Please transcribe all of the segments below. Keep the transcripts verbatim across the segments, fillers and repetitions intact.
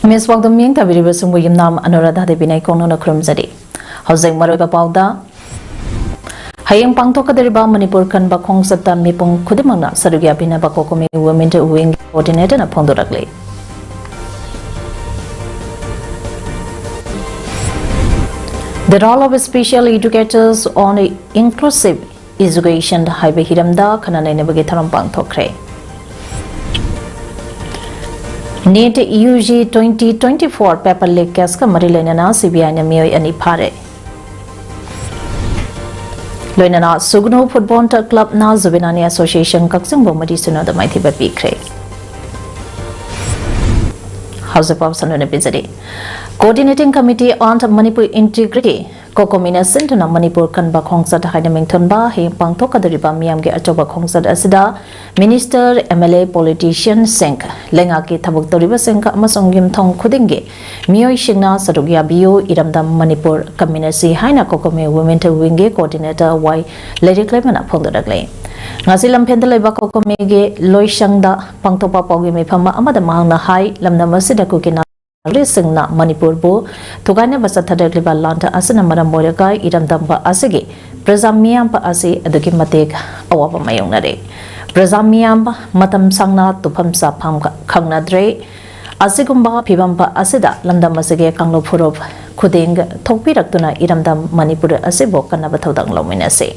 ꯃꯤꯁ ꯋꯥꯛꯗꯝ ꯌꯦꯡꯊꯕꯤꯔꯤꯕꯁꯤꯡꯕꯨ ꯌꯨꯝꯅꯥꯝ ꯑꯅꯨꯔꯥꯙꯥ ꯗꯦꯕꯤꯅ ꯏꯀꯣꯛꯅꯅ ꯈꯨꯔꯨꯝꯖꯔꯤ꯫ ꯍꯧꯖꯤꯛ ꯃꯔꯨꯑꯣꯏꯕ ꯄꯥꯎꯗ, ꯍꯌꯦꯡ ꯄꯥꯡꯊꯣꯛꯀꯗꯧꯔꯤꯕ ꯃꯅꯤꯄꯨꯔ ꯀꯟꯕ ꯈꯣꯡꯆꯠꯇ ꯃꯤꯄꯨꯝ ꯈꯨꯗꯤꯡꯃꯛꯅ ꯁꯔꯨꯛ ꯌꯥꯕꯤꯅꯕ ꯀꯣꯀꯣꯃꯤ Women Wing Coordinator ꯅ ꯐꯣꯡꯗꯣꯔꯛꯂꯤ꯫ The role of special educators on inclusive education ꯍꯥꯏꯕ ꯍꯤꯔꯝꯗ ꯈꯟꯅ ꯅꯩꯅꯕꯒꯤ ꯊꯧꯔꯝ ꯄꯥꯡꯊꯣꯛꯈ꯭ꯔꯦ꯫ NEET UG twenty twenty-four paper leak case ꯀ ꯃꯔꯤ ꯂꯩꯅꯅ CBI ꯅ ꯃꯤꯑꯣꯏ ꯑꯅꯤ ꯐꯥꯔꯦ꯫ ꯂꯣꯏꯅꯅ ꯁꯨꯒꯅꯨ ꯐꯨꯠꯕꯣꯜ ꯀ꯭ꯂꯕꯅ Juvenile Association ꯀꯛꯆꯤꯡꯕꯨ ꯃꯔꯤ ꯁꯨꯅꯗ ꯃꯥꯏꯊꯤꯕ ꯄꯤꯈ꯭ꯔꯦ꯫ ꯍꯧꯖꯤꯛ ꯄꯥꯎ ꯁꯟꯗꯣꯛꯅ ꯄꯤꯖꯔꯤ꯫ Coordinating Committee on Manipur Integrity, ꯀꯣꯀꯣꯃꯤꯅ ꯁꯤꯟꯗꯨꯅ ꯃꯅꯤꯄꯨꯔ ꯀꯟꯕ ꯈꯣꯡꯆꯠ ꯍꯥꯏꯅ ꯃꯤꯡꯊꯣꯟꯕ ꯍꯌꯦꯡ ꯄꯥꯡꯊꯣꯛꯀꯗꯧꯔꯤꯕ ꯃꯤꯌꯥꯝꯒꯤ ꯑꯆꯧꯕ ꯈꯣꯡꯆꯠ ꯑꯁꯤꯗ Minister, MLA, politician ꯁꯤꯡ, ꯂꯩꯉꯥꯛꯀꯤ ꯊꯕꯛ ꯇꯧꯔꯤꯕꯁꯤꯡ ꯑꯃꯁꯨꯡ ꯌꯨꯝꯊꯣꯡ ꯈꯨꯗꯤꯡꯒꯤ ꯃꯤꯑꯣꯏꯁꯤꯡꯅ ꯁꯔꯨꯛ ꯌꯥꯕꯤꯌꯨ, ꯏꯔꯝꯗꯝ ꯃꯅꯤꯄꯨꯔ ꯀꯟꯃꯤꯟꯅꯁꯤ ꯍꯥꯏꯅ ꯀꯣꯀꯣꯃꯤ Women Wing ꯒꯤ Coordinator ꯋꯥꯏ ꯂꯩꯔꯤꯛꯂꯩꯃꯅ ꯐꯣꯡꯗꯣꯔꯛꯂꯤ꯫ ꯉꯁꯤ ꯂꯝꯐꯦꯜꯗ ꯂꯩꯕ ꯀꯣꯀꯣꯃꯤꯒꯤ ꯂꯣꯏꯁꯪꯗ ꯄꯥꯡꯊꯣꯛꯄ ꯄꯥꯎꯒꯤ ꯃꯤꯐꯝ ꯑꯃꯗ ꯃꯍꯥꯛꯅ ꯍꯥꯏ, ꯂꯝꯗꯝ ꯑꯁꯤꯗ ꯀꯨꯀꯤ ꯅꯥꯒꯥꯁꯤꯡꯅ ꯃꯅꯤꯄꯨꯔꯕꯨ ꯊꯨꯒꯥꯏꯅꯕ ꯆꯠꯊꯔꯛꯂꯤꯕ ꯂꯥꯟ ꯑꯁꯤꯅ ꯃꯔꯝ ꯑꯣꯏꯔꯒ ꯏꯔꯝꯗꯝ ꯑꯁꯤꯒꯤ ꯄ꯭ꯔꯖꯥ ꯃꯤꯌꯥꯝ ꯑꯁꯤ ꯑꯗꯨꯛꯀꯤ ꯃꯇꯤꯛ ꯑꯋꯥꯕ ꯃꯥꯌꯣꯛꯅꯔꯦ꯫ ꯄ꯭ꯔꯖꯥ ꯃꯤꯌꯥꯝ ꯃꯇꯝ ꯁꯥꯡꯅ ꯇꯨꯝꯐꯝ ꯆꯥꯐꯝ ꯈꯪꯅꯗ꯭ꯔꯦ꯫ ꯑꯁꯤꯒꯨꯝꯕ ꯐꯤꯕꯝ ꯑꯁꯤꯗ ꯂꯝꯗꯝ ꯑꯁꯤꯒꯤ ꯀꯥꯡꯂꯨꯞ ꯐꯨꯔꯨꯞ ꯈꯨꯗꯤꯡ ꯊꯣꯛꯄꯤꯔꯛꯇꯨꯅ ꯏꯔꯝꯗꯝ ꯃꯅꯤꯄꯨꯔ ꯑꯁꯤꯕꯨ ꯀꯟꯅꯕ ꯊꯧꯗꯥꯡ ꯂꯧꯃꯤꯟꯅꯁꯤ꯫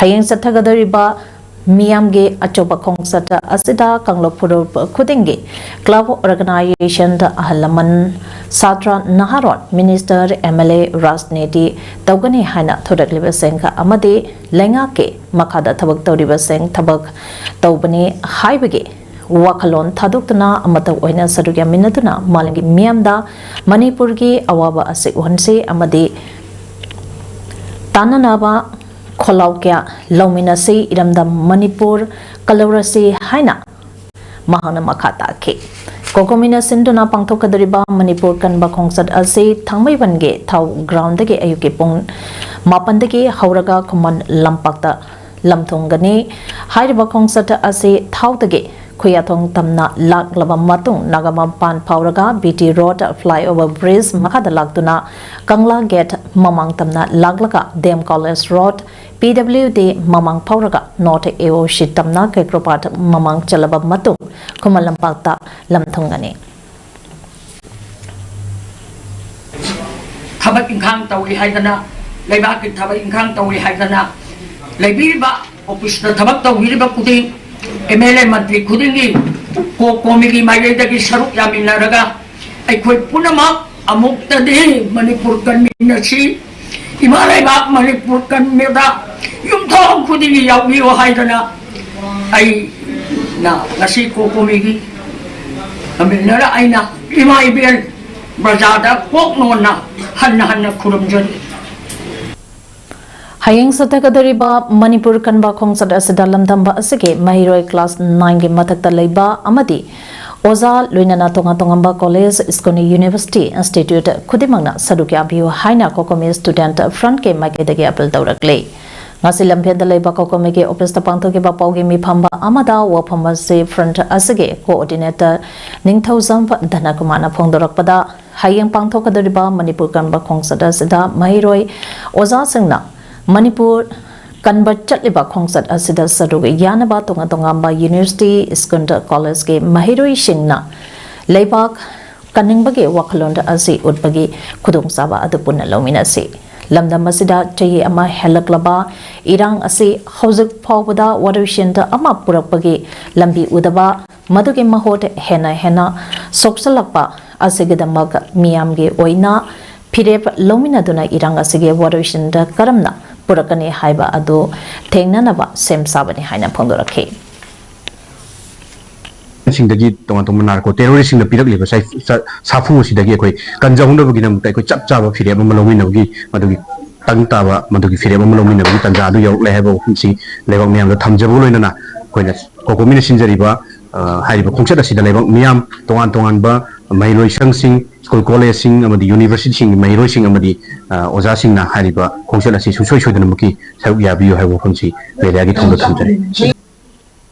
ꯍꯌꯦꯡ ꯆꯠꯊꯒꯗꯧꯔꯤꯕ ꯃꯤꯌꯥꯝꯒꯤ ꯑꯆꯧꯕ ꯈꯣꯡꯆꯠ ꯑꯁꯤꯗ ꯀꯥꯡꯂꯨꯞ ꯐꯨꯔꯨꯞ ꯈꯨꯗꯤꯡꯒꯤ club, organization, ꯑꯍꯜ ꯂꯃꯟ, ꯁꯥꯇ꯭ꯔ, ꯅꯍꯥꯔꯣꯜ, minister, MLA, ꯔꯥꯖꯅꯤꯇꯤ ꯇꯧꯒꯅꯤ ꯍꯥꯏꯅ ꯊꯣꯔꯛꯂꯤꯕꯁꯤꯡ ꯑꯃꯗꯤ ꯂꯩꯉꯥꯛꯀꯤ ꯃꯈꯥꯗ ꯊꯕꯛ ꯇꯧꯔꯤꯕꯁꯤꯡ ꯊꯕꯛ ꯇꯧꯕꯅꯤ ꯍꯥꯏꯕꯒꯤ ꯋꯥꯈꯜꯂꯣꯟ ꯊꯥꯗꯣꯛꯇꯨꯅ ꯑꯃꯠꯇ ꯑꯣꯏꯅ ꯁꯔꯨꯛ ꯌꯥꯃꯤꯟꯅꯗꯨꯅ ꯃꯥꯂꯦꯝꯒꯤ ꯃꯤꯌꯥꯝꯗ ꯃꯅꯤꯄꯨꯔꯒꯤ ꯑꯋꯥꯕ ꯑꯁꯤ ꯎꯍꯟꯁꯤ ꯑꯃꯗꯤ ꯇꯥꯅꯅꯕ ꯈꯣꯜꯂꯥꯎ ꯀꯌꯥ ꯂꯧꯃꯤꯟꯅꯁꯤ, ꯏꯔꯝꯗꯝ ꯃꯅꯤꯄꯨꯔ ꯀꯜꯍꯧꯔꯁꯤ ꯍꯥꯏꯅ ꯃꯍꯥꯛꯅ ꯃꯈꯥ ꯇꯥꯈꯤ꯫ ꯀꯣꯀꯣꯃꯤꯅ ꯁꯤꯟꯗꯨꯅ ꯄꯥꯡꯊꯣꯛꯀꯗꯧꯔꯤꯕ ꯃꯅꯤꯄꯨꯔ ꯀꯟꯕ ꯈꯣꯡꯆꯠ ꯑꯁꯤ ꯊꯥꯡꯃꯩꯕꯟꯒꯤ ꯊꯥꯎ ground ꯗꯒꯤ ꯑꯌꯨꯛꯀꯤ ꯄꯨꯡ ꯃꯥꯄꯟꯗꯒꯤ ꯍꯧꯔꯒ ꯈꯨꯃꯟ ꯂꯝꯄꯥꯛꯇ ꯂꯝꯊꯨꯡꯒꯅꯤ꯫ ꯍꯥꯏꯔꯤꯕ ꯈꯣꯡꯆꯠ ꯑꯁꯤ ꯊꯥꯎꯗꯒꯤ ꯈꯨꯌꯥꯊꯣꯡ ꯇꯝꯅ ꯂꯥꯛꯂꯕ ꯃꯇꯨꯡ ꯅꯥꯒꯥꯃꯄꯥꯟ ꯐꯥꯎꯔꯒ B T road flyover bridge ꯃꯈꯥꯗ ꯂꯥꯛꯇꯨꯅ ꯀꯪꯂꯥ ꯒꯦꯠ ꯃꯃꯥꯡ ꯇꯝꯅ ꯂꯥꯛꯂꯒ ꯗꯤ ꯑꯦꯝ ꯀꯣꯂꯦꯖ ꯔꯣꯗ, ꯄꯤ ꯗꯕ꯭ꯂꯤꯎ ꯗꯤ ꯃꯃꯥꯡ ꯐꯥꯎꯔꯒ ꯅꯣꯔꯠ ꯑꯦ ꯑꯣ ꯁꯤ ꯇꯝꯅ ꯈꯦꯀ꯭ꯔꯣꯄꯥꯠ ꯃꯃꯥꯡ ꯆꯠꯂꯕ ꯃꯇꯨꯡ ꯈꯨꯃꯟ ꯂꯝꯄꯥꯛꯇ ꯂꯝ ꯊꯨꯡꯒꯅꯤ꯫ ꯊꯕꯛ ꯏꯪꯈꯥꯡ ꯇꯧꯏ ꯍꯥꯏꯗꯅ, ꯂꯩꯕꯥꯛꯀꯤ ꯊꯕꯛ ꯏꯪꯈꯥꯡ ꯇꯧꯏ ꯍꯥꯏꯗꯅ ꯂꯩꯕꯤꯔꯤꯕ, ꯑꯣꯐꯤꯁꯇ ꯊꯕꯛ ꯇꯧꯕꯤꯔꯤꯕ ꯈꯨꯗꯤꯡ, ꯑꯦꯝ ꯑꯦꯜ ꯑꯦ ꯃꯟꯇ꯭ꯔꯤ ꯈꯨꯗꯤꯡꯒꯤ ꯀꯣ ꯀꯣꯃꯤꯒꯤ ꯃꯥꯏꯀꯩꯗꯒꯤ ꯁꯔꯨꯛ ꯌꯥꯃꯤꯟꯅꯔꯒ ꯑꯩꯈꯣꯏ ꯄꯨꯝꯅꯃꯛ ꯑꯃꯨꯛꯇꯗꯤ ꯃꯅꯤꯄꯨꯔ ꯀꯟꯃꯤꯟꯅꯁꯤ꯫ ꯏꯃꯥ ꯂꯩꯕꯥꯛ ꯃꯅꯤꯄꯨꯔ ꯀꯟꯕꯗ ꯌꯨꯝꯊꯣꯡ ꯈꯨꯗꯤꯡꯒꯤ ꯌꯥꯎꯕꯤꯌꯨ ꯍꯥꯏꯗꯅ ꯑꯩꯅ ꯉꯁꯤ ꯀꯣ ꯀꯣꯃꯤꯒꯤ ꯀꯟꯚꯦꯅꯔ ꯑꯩꯅ ꯏꯃꯥ ꯏꯕꯦꯟ ꯄ꯭ꯔꯖꯥꯗ ꯀꯣꯛ ꯅꯣꯟꯅ ꯍꯟꯅ ꯍꯟꯅ ꯈꯨꯔꯨꯝꯖꯔꯤ꯫ ꯍꯌꯦꯡ ꯆꯠꯊꯒꯗꯧꯔꯤꯕ ꯃꯅꯤꯄꯨꯔ ꯀꯟꯕ ꯈꯣꯡꯆꯠ ꯑꯁꯤꯗ ꯂꯝꯗꯝꯕ ꯑꯁꯤꯒꯤ ꯃꯍꯩꯔꯣꯏ ꯀ꯭ꯂꯥꯁ ꯅꯥꯏꯟꯒꯤ ꯃꯊꯛꯇ ꯂꯩꯕ ꯑꯃꯗꯤ ꯑꯣꯖꯥ, ꯂꯣꯏꯅꯅ ꯇꯣꯉꯥꯟ ꯇꯣꯉꯥꯟꯕ ꯀꯣꯂꯦꯖ, ꯁ꯭ꯀꯨꯜ, ꯌꯨꯅꯤꯚꯔꯁꯤꯇꯤ, ꯏꯟꯁꯇꯤꯇ꯭ꯌꯨꯠ ꯈꯨꯗꯤꯡꯃꯛꯅ ꯁꯔꯨꯛ ꯌꯥꯕꯤꯌꯨ ꯍꯥꯏꯅ ꯀꯣꯀꯣꯃꯤ ꯁ꯭ꯇꯨꯗꯦꯟꯠ ꯐ꯭ꯔꯟꯠꯀꯤ ꯃꯥꯏꯀꯩꯗꯒꯤ ꯑꯄꯤꯜ ꯇꯧꯔꯛꯂꯤ꯫ ꯉꯁꯤ ꯂꯝꯐꯦꯜꯗ ꯂꯩꯕ ꯀꯣꯀꯣꯃꯤꯒꯤ ꯑꯣꯐꯤꯁꯇ ꯄꯥꯡꯊꯣꯛꯈꯤꯕ ꯄꯥꯎꯒꯤ ꯃꯤꯐꯝꯕ ꯑꯃꯗ ꯋꯥꯐꯝ ꯑꯁꯤ ꯐ꯭ꯔꯟꯠ ꯑꯁꯤꯒꯤ ꯀꯣꯑꯣꯔꯗꯤꯅꯦꯇꯔ ꯅꯤꯡꯊꯧꯖꯝ ꯙꯅꯀꯨꯃꯥꯔꯅ ꯐꯣꯡꯗꯣꯔꯛꯄꯗ, ꯍꯌꯦꯡ ꯄꯥꯡꯊꯣꯛꯀꯗꯧꯔꯤꯕ ꯃꯅꯤꯄꯨꯔ ꯀꯟꯕ ꯈꯣꯡꯆꯠ ꯑꯁꯤꯗ ꯃꯍꯩꯔꯣꯏ ꯑꯣꯖꯥꯁꯤꯡꯅ ꯃꯅꯤꯄꯨꯔ ꯀꯟꯕ ꯆꯠꯂꯤꯕ ꯈꯣꯡꯆꯠ ꯑꯁꯤꯗ ꯁꯔꯨꯛ ꯌꯥꯅꯕ ꯇꯣꯉꯥꯟ ꯇꯣꯉꯥꯟꯕ ꯌꯨꯅꯤꯚꯔꯁꯤꯇꯤ, ꯁ꯭ꯀꯨꯜ, ꯀꯣꯂꯦꯖꯀꯤ ꯃꯍꯩꯔꯣꯏꯁꯤꯡꯅ ꯂꯩꯕꯥꯛ ꯀꯟꯅꯤꯡꯕꯒꯤ ꯋꯥꯈꯜꯂꯣꯟ ꯑꯁꯤ ꯎꯠꯄꯒꯤ ꯈꯨꯗꯣꯡꯆꯥꯕ ꯑꯗꯨ ꯄꯨꯟꯅ ꯂꯧꯃꯤꯟꯅꯁꯤ꯫ ꯂꯝꯗꯝ ꯑꯁꯤꯗ ꯆꯍꯤ ꯑꯃ ꯍꯦꯜꯂꯛꯂꯕ ꯏꯔꯥꯡ ꯑꯁꯤ ꯍꯧꯖꯤꯛ ꯐꯥꯎꯕꯗ ꯋꯥꯔꯣꯏꯁꯤꯟ ꯑꯃ ꯄꯨꯔꯛꯄꯒꯤ ꯂꯝꯕꯤ ꯎꯗꯕ, ꯃꯗꯨꯒꯤ ꯃꯍꯨꯠ ꯍꯦꯟꯅ ꯍꯦꯟꯅ ꯁꯣꯛꯆꯜꯂꯛꯄ ꯑꯁꯤꯒꯤꯗꯃꯛ ꯃꯤꯌꯥꯝꯒꯤ ꯑꯣꯏꯅ ꯐꯤꯔꯦꯞ ꯂꯧꯃꯤꯟꯅꯗꯨꯅ ꯏꯔꯥꯡ ꯑꯁꯤꯒꯤ ꯋꯥꯔꯣꯏꯁꯤꯟꯗ ꯀꯔꯝꯅ ꯄꯨꯔꯛꯀꯅꯤ ꯍꯥꯏꯕ ꯑꯗꯨ ꯊꯦꯡꯅꯅꯕ ꯁꯦꯝ ꯁꯥꯕꯅꯤ ꯍꯥꯏꯅ ꯐꯣꯡꯗꯣꯔꯛꯈꯤ꯫ ꯁꯤꯡꯗꯒꯤ ꯇꯣꯉꯥꯟ ꯇꯣꯉꯥꯟꯕ ꯅꯥꯔꯀꯣ ꯇꯦꯔꯣꯔꯤꯁꯁꯤꯡꯅ ꯄꯤꯔꯛꯂꯤꯕ ꯁꯥꯏ-, ꯁꯥ-, ꯁꯥꯐꯨ ꯑꯁꯤꯗꯒꯤ ꯑꯩꯈꯣꯏ ꯀꯟꯖꯍꯧꯅꯕꯒꯤꯗꯃꯛꯇ ꯑꯩꯈꯣꯏ ꯆꯞ ꯆꯥꯕ ꯐꯤꯔꯦꯞ ꯑꯃ ꯂꯧꯃꯤꯟꯅꯕꯒꯤ, ꯃꯗꯨꯒꯤ ꯇꯪ ꯇꯥꯕ ꯃꯗꯨꯒꯤ ꯐꯤꯔꯦꯞ ꯑꯃ ꯂꯧꯃꯤꯟꯅꯕꯒꯤ ꯇꯥꯟꯖꯥ ꯑꯗꯨ ꯌꯧꯔꯛꯂꯦ ꯍꯥꯏꯕ ꯋꯥꯐꯝꯁꯤ ꯂꯩꯕꯥꯛ ꯃꯤꯌꯥꯝꯗ ꯊꯝꯖꯕꯒ ꯂꯣꯏꯅꯅ ꯑꯩꯈꯣꯏꯅ ꯀꯣꯀꯣꯃꯤꯅ ꯁꯤꯟꯖꯔꯤꯕ, ꯑ, ꯍꯥꯏꯔꯤꯕ ꯈꯣꯡꯆꯠ ꯑꯁꯤꯗ ꯂꯩꯕꯥꯛ ꯃꯤꯌꯥꯝ ꯇꯣꯉꯥꯟ ꯇꯣꯉꯥꯟꯕ ꯃꯍꯩꯂꯣꯏ ꯁꯪꯁꯤꯡ, ꯁ꯭ꯀꯨꯜ ꯀꯣꯂꯦꯖꯁꯤꯡ ꯑꯃꯗꯤ ꯌꯨꯅꯤꯚꯔꯁꯤꯇꯤꯁꯤꯡꯒꯤ ꯃꯍꯩꯔꯣꯏꯁꯤꯡ ꯑꯃꯗꯤ, ꯑ, ꯑꯣꯖꯥꯁꯤꯡꯅ ꯍꯥꯏꯔꯤꯕ ꯈꯣꯡꯆꯠ ꯑꯁꯤ ꯁꯨꯡꯁꯣꯏ ꯁꯣꯏꯗꯅꯃꯛꯀꯤ ꯁꯔꯨꯛ ꯌꯥꯕꯤꯌꯨ ꯍꯥꯏꯕ ꯋꯥꯐꯝꯁꯤ ꯃꯦꯗꯤꯌꯥꯒꯤ ꯊꯣꯡꯗ ꯊꯝꯖꯔꯤ꯫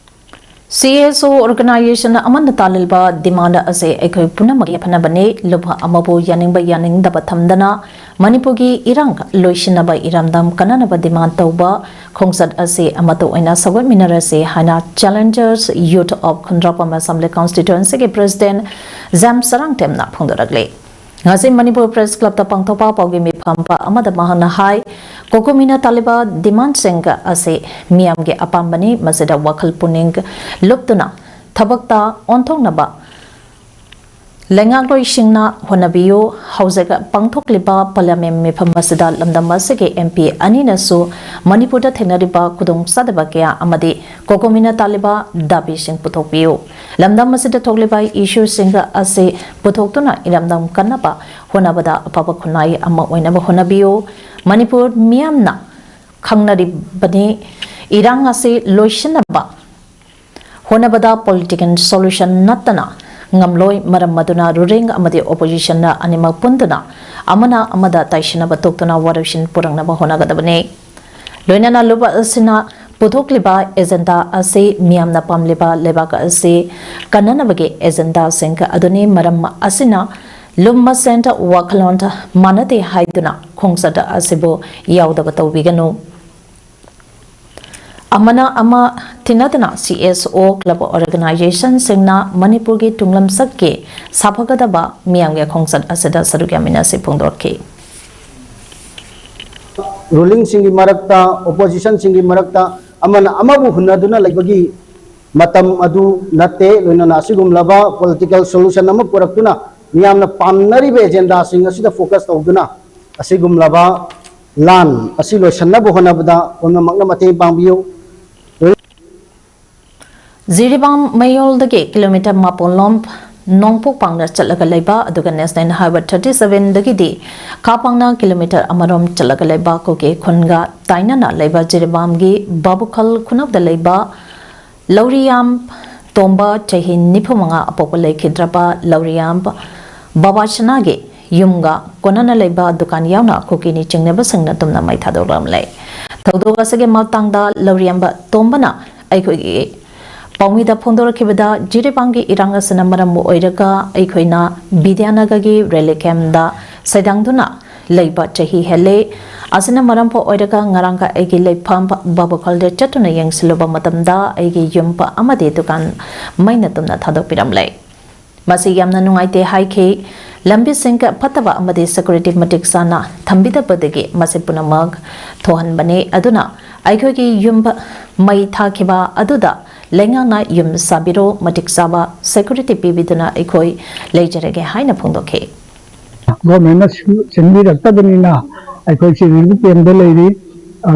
C S O organization ꯑꯃꯅ ꯇꯥꯜꯂꯤꯕ demand ꯑꯁꯤ ꯑꯩꯈꯣꯏ ꯄꯨꯝꯅꯃꯛꯀꯤ ꯐꯅꯕꯅꯤ꯫ ꯂꯨꯞ ꯑꯃꯕꯨ ꯌꯥꯅꯤꯡꯕ ꯌꯥꯅꯤꯡꯗꯕ ꯊꯝꯗꯅ ꯃꯅꯤꯄꯨꯔꯒꯤ ꯏꯔꯥꯡ ꯂꯣꯏꯁꯤꯟꯅꯕ ꯏꯔꯝꯗꯝ ꯀꯟꯅꯅꯕ demand ꯇꯧꯕ ꯈꯣꯡꯆꯠ ꯑꯁꯤ ꯑꯃꯠꯇ ꯑꯣꯏꯅ ꯁꯧꯒꯠꯃꯤꯟꯅꯔꯁꯤ ꯍꯥꯏꯅ Challengers Youth of Khundrakpam Assembly Constituency ꯒꯤ President ꯖꯦꯝꯁ ꯆꯔꯥꯡꯊꯦꯝꯅ ꯐꯣꯡꯗꯣꯔꯛꯂꯤ꯫ ꯉꯁꯤ ꯃꯅꯤꯄꯨꯔ Press Club ꯇ ꯄꯥꯡꯊꯣꯛꯄ ꯄꯥꯎꯒꯤ ꯃꯤꯐꯝ ꯑꯃꯗ ꯃꯍꯥꯛꯅ ꯍꯥꯏ, ꯀꯣꯀꯣꯃꯤꯅ ꯇꯥꯜꯂꯤꯕ demand ꯁꯤꯡ ꯑꯁꯤ ꯃꯤꯌꯥꯝꯒꯤ ꯑꯄꯥꯝꯕꯅꯤ, ꯃꯁꯤꯗ ꯋꯥꯈꯜ ꯄꯨꯛꯅꯤꯡ ꯂꯨꯞꯇꯨꯅ ꯊꯕꯛꯇ ꯑꯣꯟꯊꯣꯛꯅꯕ ꯂꯩꯉꯥꯛꯂꯣꯏꯁꯤꯡꯅ ꯍꯣꯠꯅꯕꯤꯌꯨ꯫ ꯍꯧꯖꯤꯛ ꯄꯥꯡꯊꯣꯛꯂꯤꯕ Parliament ꯃꯤꯐꯝ ꯑꯁꯤꯗ ꯂꯝꯗꯝ ꯑꯁꯤꯒꯤ M P ꯑꯅꯤꯅꯁꯨ ꯃꯅꯤꯄꯨꯔꯗ ꯊꯦꯡꯅꯔꯤꯕ ꯈꯨꯗꯣꯡꯆꯥꯗꯕ ꯀꯌꯥ ꯑꯃꯗꯤ ꯀꯣꯀꯣꯃꯤꯅ ꯇꯥꯜꯂꯤꯕ ꯗꯥꯕꯤꯁꯤꯡ ꯄꯨꯊꯣꯛꯄꯤꯌꯨ꯫ ꯂꯝꯗꯝ ꯑꯁꯤꯗ ꯊꯣꯛꯂꯤꯕ issue ꯁꯤꯡ ꯑꯁꯤ ꯄꯨꯊꯣꯛꯇꯨꯅ ꯏꯔꯝꯗꯝ ꯀꯟꯅꯕ ꯍꯣꯠꯅꯕꯗ ꯑꯐꯕ ꯈꯨꯟꯅꯥꯏ ꯑꯃ ꯑꯣꯏꯅꯕ ꯍꯣꯠꯅꯕꯤꯌꯨ꯫ ꯃꯅꯤꯄꯨꯔ ꯃꯤꯌꯥꯝꯅ ꯈꯪꯅꯔꯤꯕꯅꯤ, ꯏꯔꯥꯡ ꯑꯁꯤ ꯂꯣꯏꯁꯤꯟꯅꯕ ꯍꯣꯠꯅꯕꯗ political solution ꯅꯠꯇꯅ ꯉꯝꯂꯣꯏ꯫ ꯃꯔꯝ ꯑꯗꯨꯅ ruling ꯑꯃꯗꯤ opposition ꯅ ꯑꯅꯤꯃꯛ ꯄꯨꯟꯗꯨꯅ ꯑꯃꯅ ꯑꯃꯗ ꯇꯥꯏꯁꯤꯟꯅꯕ ꯇꯣꯛꯇꯨꯅ ꯋꯥꯔꯣꯏꯁꯤꯟ ꯄꯨꯔꯛꯅꯕ ꯍꯣꯠꯅꯒꯗꯕꯅꯤ꯫ ꯂꯣꯏꯅꯅ ꯂꯨꯞ ꯑꯁꯤꯅ ꯄꯨꯊꯣꯛꯂꯤꯕ agenda ꯑꯁꯤ ꯃꯤꯌꯥꯝꯅ ꯄꯥꯝꯂꯤꯕ ꯂꯩꯕꯥꯛ ꯑꯁꯤ ꯀꯟꯅꯅꯕꯒꯤ agenda ꯁꯤꯡ ꯑꯗꯨꯅꯤ꯫ ꯃꯔꯝ ꯑꯁꯤꯅ ꯂꯨꯞ ꯃꯁꯦꯟ ꯋꯥꯈꯜꯂꯣꯟ ꯃꯥꯟꯅꯗꯦ ꯍꯥꯏꯗꯨꯅ ꯈꯣꯡꯆꯠ ꯑꯁꯤꯕꯨ ꯌꯥꯎꯗꯕ ꯇꯧꯕꯤꯒꯅꯨ꯫ ꯑꯃꯅ ꯑꯃ ꯇꯤꯟꯅꯗꯅ C S O club organization ꯁꯤꯡꯅ ꯃꯅꯤꯄꯨꯔꯒꯤ ꯇꯨꯡꯂꯝꯆꯠꯀꯤ ꯁꯥꯐꯒꯗꯕ ꯃꯤꯌꯥꯝꯒꯤ ꯈꯣꯡꯆꯠ ꯑꯁꯤꯗ ꯁꯔꯨꯛ ꯌꯥꯃꯤꯟꯅꯁꯤ ꯐꯣꯡꯗꯣꯛꯈꯤ꯫ Ruling ꯁꯤꯡꯒꯤ ꯃꯔꯛꯇ, opposition ꯁꯤꯡꯒꯤ ꯃꯔꯛꯇ ꯑꯃꯅ ꯑꯃꯕꯨ ꯍꯨꯟꯅꯗꯨꯅ ꯂꯩꯕꯒꯤ ꯃꯇꯝ ꯑꯗꯨ ꯅꯠꯇꯦ꯫ ꯂꯣꯏꯅꯅ ꯑꯁꯤꯒꯨꯝꯂꯕ political solution ꯑꯃ ꯄꯨꯔꯛꯇꯨꯅ ꯃꯤꯌꯥꯝꯅ ꯄꯥꯝꯅꯔꯤꯕ agenda ꯁꯤꯡ ꯑꯁꯤꯗ focus ꯇꯧꯗꯨꯅ ꯑꯁꯤꯒꯨꯝꯂꯕ ꯂꯥꯟ ꯑꯁꯤ ꯂꯣꯏꯁꯤꯟꯅꯕ ꯍꯣꯠꯅꯕꯗ ꯄꯨꯝꯅꯃꯛꯅ ꯃꯇꯦꯡ ꯄꯥꯡꯕꯤꯌꯨ꯫ ꯖꯤꯔꯤꯕꯥꯝ ꯃꯌꯣꯜꯗꯒꯤ kilometre ꯃꯥꯄꯜ ꯂꯣꯝ ꯅꯣꯡꯄꯣꯛ ꯄꯥꯡꯅ ꯆꯠꯂꯒ ꯂꯩꯕ, ꯑꯗꯨꯒ National Highway thirty seven ꯗꯒꯤꯗꯤ ꯈꯥ ꯄꯥꯡꯅ kilometre ꯑꯃꯔꯣꯝ ꯆꯠꯂꯒ ꯂꯩꯕ ꯀꯨꯀꯤ ꯈꯨꯟꯒ ꯇꯥꯏꯅꯅ ꯂꯩꯕ ꯖꯤꯔꯤꯕꯥꯝꯒꯤ ꯕꯥꯕꯨꯈꯜ ꯈꯨꯅꯧꯗ ꯂꯩꯕ ꯂꯧꯔꯤꯌꯥꯝ ꯇꯣꯝꯕ, ꯆꯍꯤ ꯅꯤꯐꯨ ꯃꯉꯥ, ꯑꯄꯣꯛꯄ ꯂꯩꯈꯤꯗ꯭ꯔꯕ ꯂꯧꯔꯤꯌꯥꯝ ꯕꯕꯥꯁꯅꯥꯒꯤ ꯌꯨꯝꯒ ꯀꯣꯟꯅꯅ ꯂꯩꯕ ꯗꯨꯀꯥꯟ ꯌꯥꯎꯅ ꯀꯨꯀꯤꯅꯤ ꯆꯤꯡꯅꯕꯁꯤꯡꯅ ꯇꯨꯝꯅ ꯃꯩ ꯊꯥꯗꯣꯛꯂꯝꯂꯦ꯫ ꯊꯧꯗꯣꯛ ꯑꯁꯤꯒꯤ ꯃꯇꯥꯡꯗ ꯂꯧꯔꯤꯌꯥꯝꯕ ꯇꯣꯝꯕꯅ ꯑꯩꯈꯣꯏꯒꯤ ꯄꯥꯎꯃꯤꯗ ꯐꯣꯡꯗꯣꯔꯛꯈꯤꯕꯗ, ꯖꯤꯔꯤꯕꯥꯝꯒꯤ ꯏꯔꯥꯡ ꯑꯁꯤꯅ ꯃꯔꯝ ꯑꯣꯏꯔꯒ ꯑꯩꯈꯣꯏꯅ ꯕꯤꯗ꯭ꯌꯥꯅꯒꯔꯒꯤ ꯔꯦꯂꯤ ꯀꯦꯝꯞꯗ ꯁꯩꯗꯥꯡꯗꯨꯅ ꯂꯩꯕ ꯆꯍꯤ ꯍꯦꯜꯂꯦ꯫ ꯑꯁꯤꯅ ꯃꯔꯝ ꯑꯣꯏꯔꯒ ꯉꯔꯥꯡꯒ ꯑꯩꯒꯤ ꯂꯩꯐꯝ ꯕꯥꯕꯨꯈꯜꯗ ꯆꯠꯇꯨꯅ ꯌꯦꯡꯁꯤꯜꯂꯨꯕ ꯃꯇꯝꯗ ꯑꯩꯒꯤ ꯌꯨꯝ ꯑꯃꯗꯤ ꯗꯨꯀꯥꯟ ꯃꯩꯅ ꯇꯨꯝꯅ ꯊꯥꯗꯣꯛꯄꯤꯔꯝꯂꯦ꯫ ꯃꯁꯤ ꯌꯥꯝꯅ ꯅꯨꯡꯉꯥꯏꯇꯦ ꯍꯥꯏꯈꯤ꯫ ꯂꯝꯕꯤꯁꯤꯡ ꯐꯠꯇꯕ ꯑꯃꯗꯤ ꯁꯦꯀ꯭ꯌꯨꯔꯤꯇꯤ ꯃꯇꯤꯛ ꯆꯥꯅ ꯊꯝꯕꯤꯗꯕꯗꯒꯤ ꯃꯁꯤ ꯄꯨꯝꯅꯃꯛ ꯊꯣꯛꯍꯟꯕꯅꯤ꯫ ꯑꯗꯨꯅ ꯑꯩꯈꯣꯏꯒꯤ ꯌꯨꯝ ꯃꯩ ꯊꯥꯈꯤꯕ ꯑꯗꯨꯗ ꯂꯩꯉꯥꯛꯅ ꯌꯨꯝ ꯁꯥꯕꯤꯔꯣ, ꯃꯇꯤꯛ ꯆꯥꯕ ꯁꯦꯀ꯭ꯌꯨꯔꯤꯇꯤ ꯄꯤꯕꯤꯗꯨꯅ ꯑꯩꯈꯣꯏ ꯂꯩꯖꯔꯒꯦ ꯍꯥꯏꯅ ꯐꯣꯡꯗꯣꯛꯈꯤ꯫ ꯒꯣꯔꯃꯦꯟꯅ ꯁꯤꯟꯕꯤꯔꯛꯇꯕꯅꯤꯅ ꯑꯩꯈꯣꯏꯁꯤ ꯔꯤꯂꯤꯐ ꯀꯦꯝꯞꯇ ꯂꯩꯔꯤ꯫ ꯑ,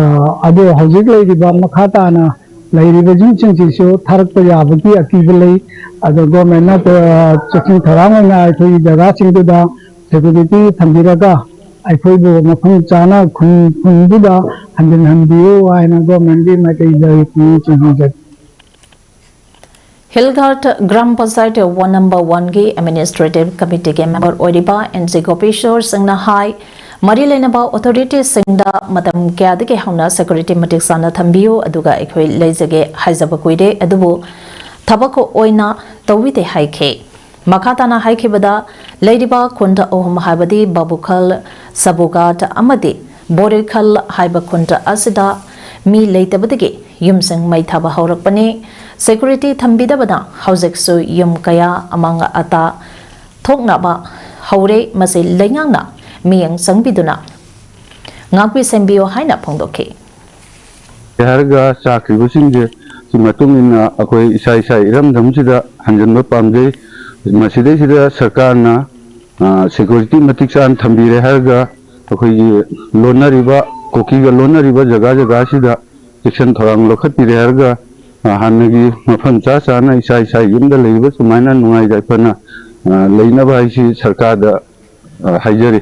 ꯑꯗꯣ ꯍꯧꯖꯤꯛ ꯂꯩꯔꯤꯕ ꯃꯈꯥ ꯇꯥꯅ ꯂꯩꯔꯤꯕ ꯌꯨꯝꯁꯤꯡꯁꯤꯁꯨ ꯊꯥꯔꯛꯄ ꯌꯥꯕꯒꯤ ꯑꯀꯤꯕ ꯂꯩ꯫ ꯑꯗꯣ ꯒꯣꯔꯃꯦꯟꯅ, ꯑ, ꯆꯦꯛꯁꯤꯟ ꯊꯧꯔꯥꯡ ꯑꯣꯏꯅ ꯑꯩꯈꯣꯏꯒꯤ ꯖꯒꯥꯁꯤꯡꯗꯨꯗ ꯁꯦꯀ꯭ꯌꯨꯔꯤꯇꯤ ꯊꯝꯕꯤꯔꯒ ꯑꯩꯈꯣꯏꯕꯨ ꯃꯐꯝ ꯆꯥꯅ ꯈꯨꯟ, ꯈꯨꯟꯗꯨꯗ ꯍꯟꯖꯤꯟꯍꯟꯕꯤꯌꯨ ꯍꯥꯏꯅ ꯒꯣꯔꯃꯦꯟꯒꯤ ꯃꯥꯏꯀꯩꯗ ꯑꯩꯈꯣꯏ ꯆꯤꯡꯅꯖꯔꯤ꯫ ꯍꯤꯜꯒꯥꯔꯠ ꯒ꯭ꯔꯥꯝ ꯄꯟꯆꯥꯌꯠ ꯋꯥꯔꯗ ꯅꯝꯕꯔ ꯋꯥꯟꯒꯤ ꯑꯦꯗꯃꯤꯅꯤꯁꯇ꯭ꯔꯦꯇꯤꯚ ꯀꯃꯤꯇꯤꯒꯤ ꯃꯦꯝꯕꯔ ꯑꯣꯏꯔꯤꯕ ꯑꯦꯟ ꯖꯤ ꯒꯣꯄꯦꯁꯣꯔ ꯁꯤꯡꯅ ꯍꯥꯏ, ꯃꯔꯤ ꯂꯩꯅꯕ ꯑꯣꯊꯣꯔꯤꯇꯤꯁꯤꯡꯗ ꯃꯇꯝ ꯀꯌꯥꯗꯒꯤ ꯍꯧꯅ ꯁꯦꯀ꯭ꯌꯨꯔꯤꯇꯤ ꯃꯇꯤꯛ ꯆꯥꯅ ꯊꯝꯕꯤꯌꯨ, ꯑꯗꯨꯒ ꯑꯩꯈꯣꯏ ꯂꯩꯖꯒꯦ ꯍꯥꯏꯖꯕ ꯀꯨꯏꯔꯦ, ꯑꯗꯨꯕꯨ ꯊꯕꯛ ꯑꯣꯏꯅ ꯇꯧꯕꯤꯗꯦ ꯍꯥꯏꯈꯤ꯫ ꯃꯈꯥ ꯇꯥꯅ ꯍꯥꯏꯈꯤꯕꯗ, ꯂꯩꯔꯤꯕ ꯈꯨꯟ ꯑꯍꯨꯝ ꯍꯥꯏꯕꯗꯤ ꯕꯥꯕꯨꯈꯜ, ꯁꯕꯨꯒꯥꯠ ꯑꯃꯗꯤ ꯕꯣꯔꯦꯈꯜ ꯍꯥꯏꯕ ꯈꯨꯟ ꯑꯁꯤꯗ ꯃꯤ ꯂꯩꯇꯕꯗꯒꯤ ꯌꯨꯝꯁꯤꯡ ꯃꯩ ꯊꯥꯕ ꯍꯧꯔꯛꯄꯅꯤ꯫ ꯁꯦꯀ꯭ꯌꯨꯔꯤꯇꯤ ꯊꯝꯕꯤꯗꯕꯅ ꯍꯧꯖꯤꯛꯁꯨ ꯌꯨꯝ ꯀꯌꯥ ꯑꯃꯥꯡ ꯑꯇꯥ ꯊꯣꯛꯅꯕ ꯍꯧꯔꯦ꯫ ꯃꯁꯤ ꯂꯩꯉꯥꯛꯅ ꯃꯤꯠꯌꯦꯡ ꯆꯪꯕꯤꯗꯨꯅ ꯉꯥꯛꯄꯤ ꯁꯦꯟꯕꯤꯌꯨ ꯍꯥꯏꯅ ꯐꯣꯡꯗꯣꯛꯈꯤ꯫ ꯍꯥꯏꯔꯒ ꯆꯥꯈ꯭ꯔꯤꯕꯁꯤꯡꯁꯦ ꯁꯤ ꯃꯇꯨꯡ ꯏꯟꯅ ꯑꯩꯈꯣꯏ ꯏꯁꯥ ꯏꯁꯥ ꯏꯔꯝꯗꯝꯁꯤꯗ ꯍꯟꯖꯤꯟꯕ ꯄꯥꯝꯖꯩ꯫ ꯃꯁꯤꯗꯩꯁꯤꯗ ꯁꯔꯀꯥꯔꯅ, ꯑ, ꯁꯦꯀ꯭ꯌꯨꯔꯤꯇꯤ ꯃꯇꯤꯛ ꯆꯥꯅ ꯊꯝꯕꯤꯔꯦ ꯍꯥꯏꯔꯒ ꯑꯩꯈꯣꯏꯒꯤ ꯂꯣꯟꯅꯔꯤꯕ, ꯀꯨꯀꯤꯒ ꯂꯣꯟꯅꯔꯤꯕ ꯖꯒꯥ ꯖꯒꯥꯁꯤꯗ ꯆꯦꯛꯁꯤꯟ ꯊꯧꯔꯥꯡ ꯂꯧꯈꯠꯄꯤꯔꯦ ꯍꯥꯏꯔꯒ, ꯑ, ꯍꯥꯟꯅꯒꯤ ꯃꯐꯝ ꯆꯥ ꯆꯥꯅ ꯏꯁꯥ ꯏꯁꯥ ꯌꯨꯝꯗ ꯂꯩꯔꯤꯕ ꯁꯨꯃꯥꯏꯅ ꯅꯨꯡꯉꯥꯏ ꯌꯥꯏꯐꯅ, ꯑ, ꯂꯩꯅꯕ ꯍꯥꯏꯁꯤ ꯁꯔꯀꯥꯔꯗ, ꯑ, ꯍꯥꯏꯖꯔꯤ꯫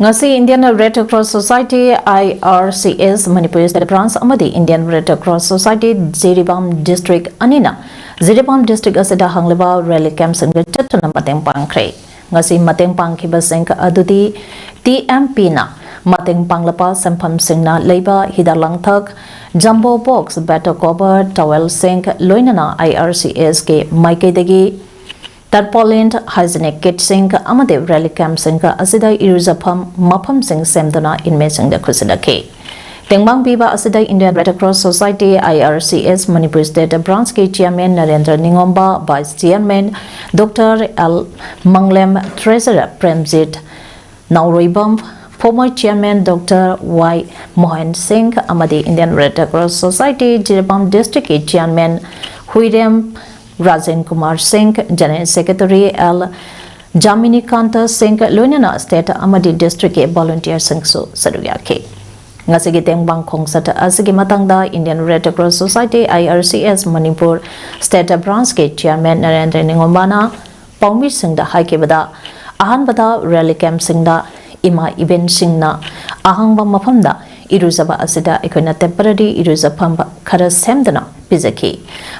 ꯉꯁꯤ Indian Red Cross Society, I R C S, Manipur State Branch ꯑꯃꯗꯤ Indian Red Cross Society, Jiribam District ꯑꯅꯤꯅ ꯖꯤꯔꯤꯕꯥꯝ District ꯑꯁꯤꯗ ꯍꯥꯡꯂꯤꯕ ꯔꯦꯂꯤ ꯀꯦꯝꯞꯁꯤꯡꯗ ꯆꯠꯇꯨꯅ ꯃꯇꯦꯡ ꯄꯥꯡꯈ꯭ꯔꯦ꯫ ꯉꯁꯤ ꯃꯇꯦꯡ ꯄꯥꯡꯈꯤꯕꯁꯤꯡ ꯑꯗꯨꯗꯤ T M P ꯅ ꯃꯇꯦꯡ ꯄꯥꯡꯂꯛꯄ ꯁꯦꯟꯐꯝꯁꯤꯡꯅ ꯂꯩꯕ ꯍꯤꯗꯥꯛ ꯂꯥꯡꯊꯛ, ꯖꯝꯕꯣ ꯕꯣꯛꯁ, ꯕꯦꯗ ꯀꯣꯚꯔ, ꯇꯥꯋꯦꯜꯁꯤꯡ, ꯂꯣꯏꯅꯅ ꯑꯥꯏ ꯑꯥꯔ ꯁꯤ ꯑꯦꯁꯀꯤ ꯃꯥꯏꯀꯩꯗꯒꯤ ꯇꯔꯄꯣꯂꯤꯟ, ꯍꯥꯏꯖꯤꯅꯤꯛ ꯀꯤꯠꯁꯤꯡ ꯑꯃꯗꯤ ꯔꯤꯂꯤꯐ ꯀꯦꯝꯞꯁꯤꯡ ꯑꯁꯤꯗ ꯏꯔꯨꯖꯐꯝ ꯃꯐꯝꯁꯤꯡ ꯁꯦꯝꯗꯨꯅ ꯏꯟꯃꯦꯁꯤꯡꯗ ꯈꯨꯠꯁꯤꯟꯅꯈꯤ꯫ ꯇꯦꯡꯕꯥꯡ ꯄꯤꯕ ꯑꯁꯤꯗ Indian Red Cross Society, I R C S, Manipur State Branchꯀꯤ Chairman Narendra ꯅꯤꯉꯣꯝꯕ, Vice Chairman Doctor L ꯃꯪꯂꯦꯝ, Treasurer Premjit ꯅꯥꯎꯔꯣꯏꯕꯝ, former Chairman Doctor Y Mohan ꯁꯤꯡ ꯑꯃꯗꯤ Indian Red Cross Society Jiribam Districtꯀꯤ Chairman ꯍꯨꯏꯔꯦꯝ Rajen Kumar ꯁꯤꯡ, General Secretary L ꯖꯥꯃꯤꯅꯤꯀꯥꯟꯇ ꯁꯤꯡ, ꯂꯣꯏꯅꯅ state ꯑꯃꯗꯤ districtꯀꯤ volunteerꯁꯤꯡꯁꯨ ꯁꯔꯨꯛ ꯌꯥꯈꯤ꯫ ꯉꯁꯤꯒꯤ ꯇꯦꯡꯕꯥꯡ ꯈꯣꯡꯆꯠ ꯑꯁꯤꯒꯤ ꯃꯇꯥꯡꯗ Indian Red Cross Society, I R C S, Manipur State Branchꯀꯤ Chairman Narendra ꯅꯤꯉꯣꯝꯕꯥꯅ ꯄꯥꯎꯃꯤꯁꯤꯡꯗ ꯍꯥꯏꯈꯤꯕꯗ, ꯑꯍꯥꯟꯕꯗ ꯔꯤꯂꯤꯐ ꯀꯦꯝꯞꯁꯤꯡꯗ ꯏꯃꯥ ꯏꯕꯦꯟꯁꯤꯡꯅ ꯑꯍꯥꯡꯕ ꯃꯐꯝꯗ ꯏꯔꯨꯖꯕ ꯑꯁꯤꯗ ꯑꯩꯈꯣꯏꯅ temporary ꯏꯔꯨꯖꯐꯝ ꯈꯔ ꯁꯦꯝꯗꯨꯅ ꯄꯤꯖꯈꯤ꯫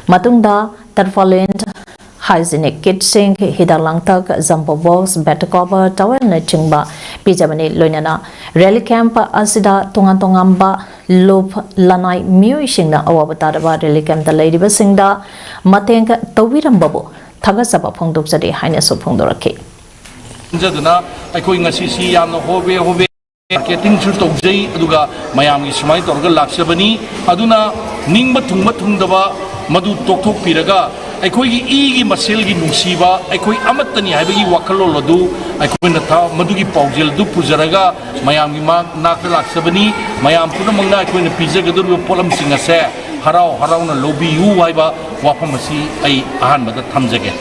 ꯃꯇꯨꯡꯗ ꯇꯔꯄꯣꯂꯤꯟ, ꯍꯥꯏꯖꯤꯅꯤꯛ ꯀꯤꯠꯁꯤꯡ, ꯍꯤꯗꯥꯛ ꯂꯥꯡꯊꯛ, ꯖꯝꯕꯣ ꯕꯣꯛꯁ, ꯕꯦꯗ ꯀꯣꯚꯔ, ꯇꯥꯋꯦꯜꯅꯆꯤꯡꯕ ꯄꯤꯖꯕꯅꯤ꯫ ꯂꯣꯏꯅꯅ ꯔꯤꯂꯤꯐ ꯀꯦꯝꯞ ꯑꯁꯤꯗ ꯇꯣꯉꯥꯟ ꯇꯣꯉꯥꯟꯕ ꯂꯨꯞ ꯂꯅꯥꯏ ꯃꯤꯑꯣꯏꯁꯤꯡꯅ ꯑꯋꯥꯕ ꯇꯥꯔꯕ ꯔꯤꯂꯤꯐ ꯀꯦꯝꯞꯇ ꯂꯩꯔꯤꯕꯁꯤꯡꯗ ꯃꯇꯦꯡ ꯇꯧꯕꯤꯔꯝꯕꯕꯨ ꯊꯥꯒꯠꯆꯕ ꯐꯣꯡꯗꯣꯛꯆꯔꯤ ꯍꯥꯏꯅꯁꯨ ꯐꯣꯡꯗꯣꯔꯛꯈꯤ꯫ ꯈꯟꯖꯗꯨꯅ ꯑꯩꯈꯣꯏ ꯉꯁꯤꯁꯤ ꯌꯥꯝꯅ ꯍꯣꯕꯦ ꯍꯣꯕꯦ marketingꯁꯨ ꯇꯧꯖꯩ, ꯑꯗꯨꯒ ꯃꯌꯥꯝꯒꯤ ꯁꯨꯃꯥꯏꯅ ꯇꯧꯔꯒ ꯂꯥꯛꯆꯕꯅꯤ꯫ ꯑꯗꯨꯅ ꯅꯤꯡꯕ ꯊꯨꯡꯕ ꯊꯨꯡꯗꯕ ꯃꯗꯨ ꯇꯣꯛꯊꯣꯛꯄꯤꯔꯒ ꯑꯩꯈꯣꯏꯒꯤ ꯏꯒꯤ ꯃꯁꯦꯜꯒꯤ ꯅꯨꯡꯁꯤꯕ, ꯑꯩꯈꯣꯏ ꯑꯃꯠꯇꯅꯤ ꯍꯥꯏꯕꯒꯤ ꯋꯥꯈꯜꯂꯣꯟ ꯑꯗꯨ ꯑꯩꯈꯣꯏꯅ ꯊ-, ꯃꯗꯨꯒꯤ ꯄꯥꯎꯖꯦꯜ ꯑꯗꯨ ꯄꯨꯖꯔꯒ ꯃꯌꯥꯝꯒꯤ ꯃꯥ-, ꯅꯥꯛꯇ ꯂꯥꯛꯆꯕꯅꯤ꯫ ꯃꯌꯥꯝ ꯄꯨꯝꯅꯃꯛꯅ ꯑꯩꯈꯣꯏꯅ ꯄꯤꯖꯒꯗꯧꯔꯤꯕ ꯄꯣꯠꯂꯝꯁꯤꯡ ꯑꯁꯦ ꯍꯔꯥꯎ ꯍꯔꯥꯎꯅ ꯂꯧꯕꯤꯌꯨ ꯍꯥꯏꯕ ꯋꯥꯐꯝ ꯑꯁꯤ ꯑꯩ ꯑꯍꯥꯟꯕꯗ ꯊꯝꯖꯒꯦ꯫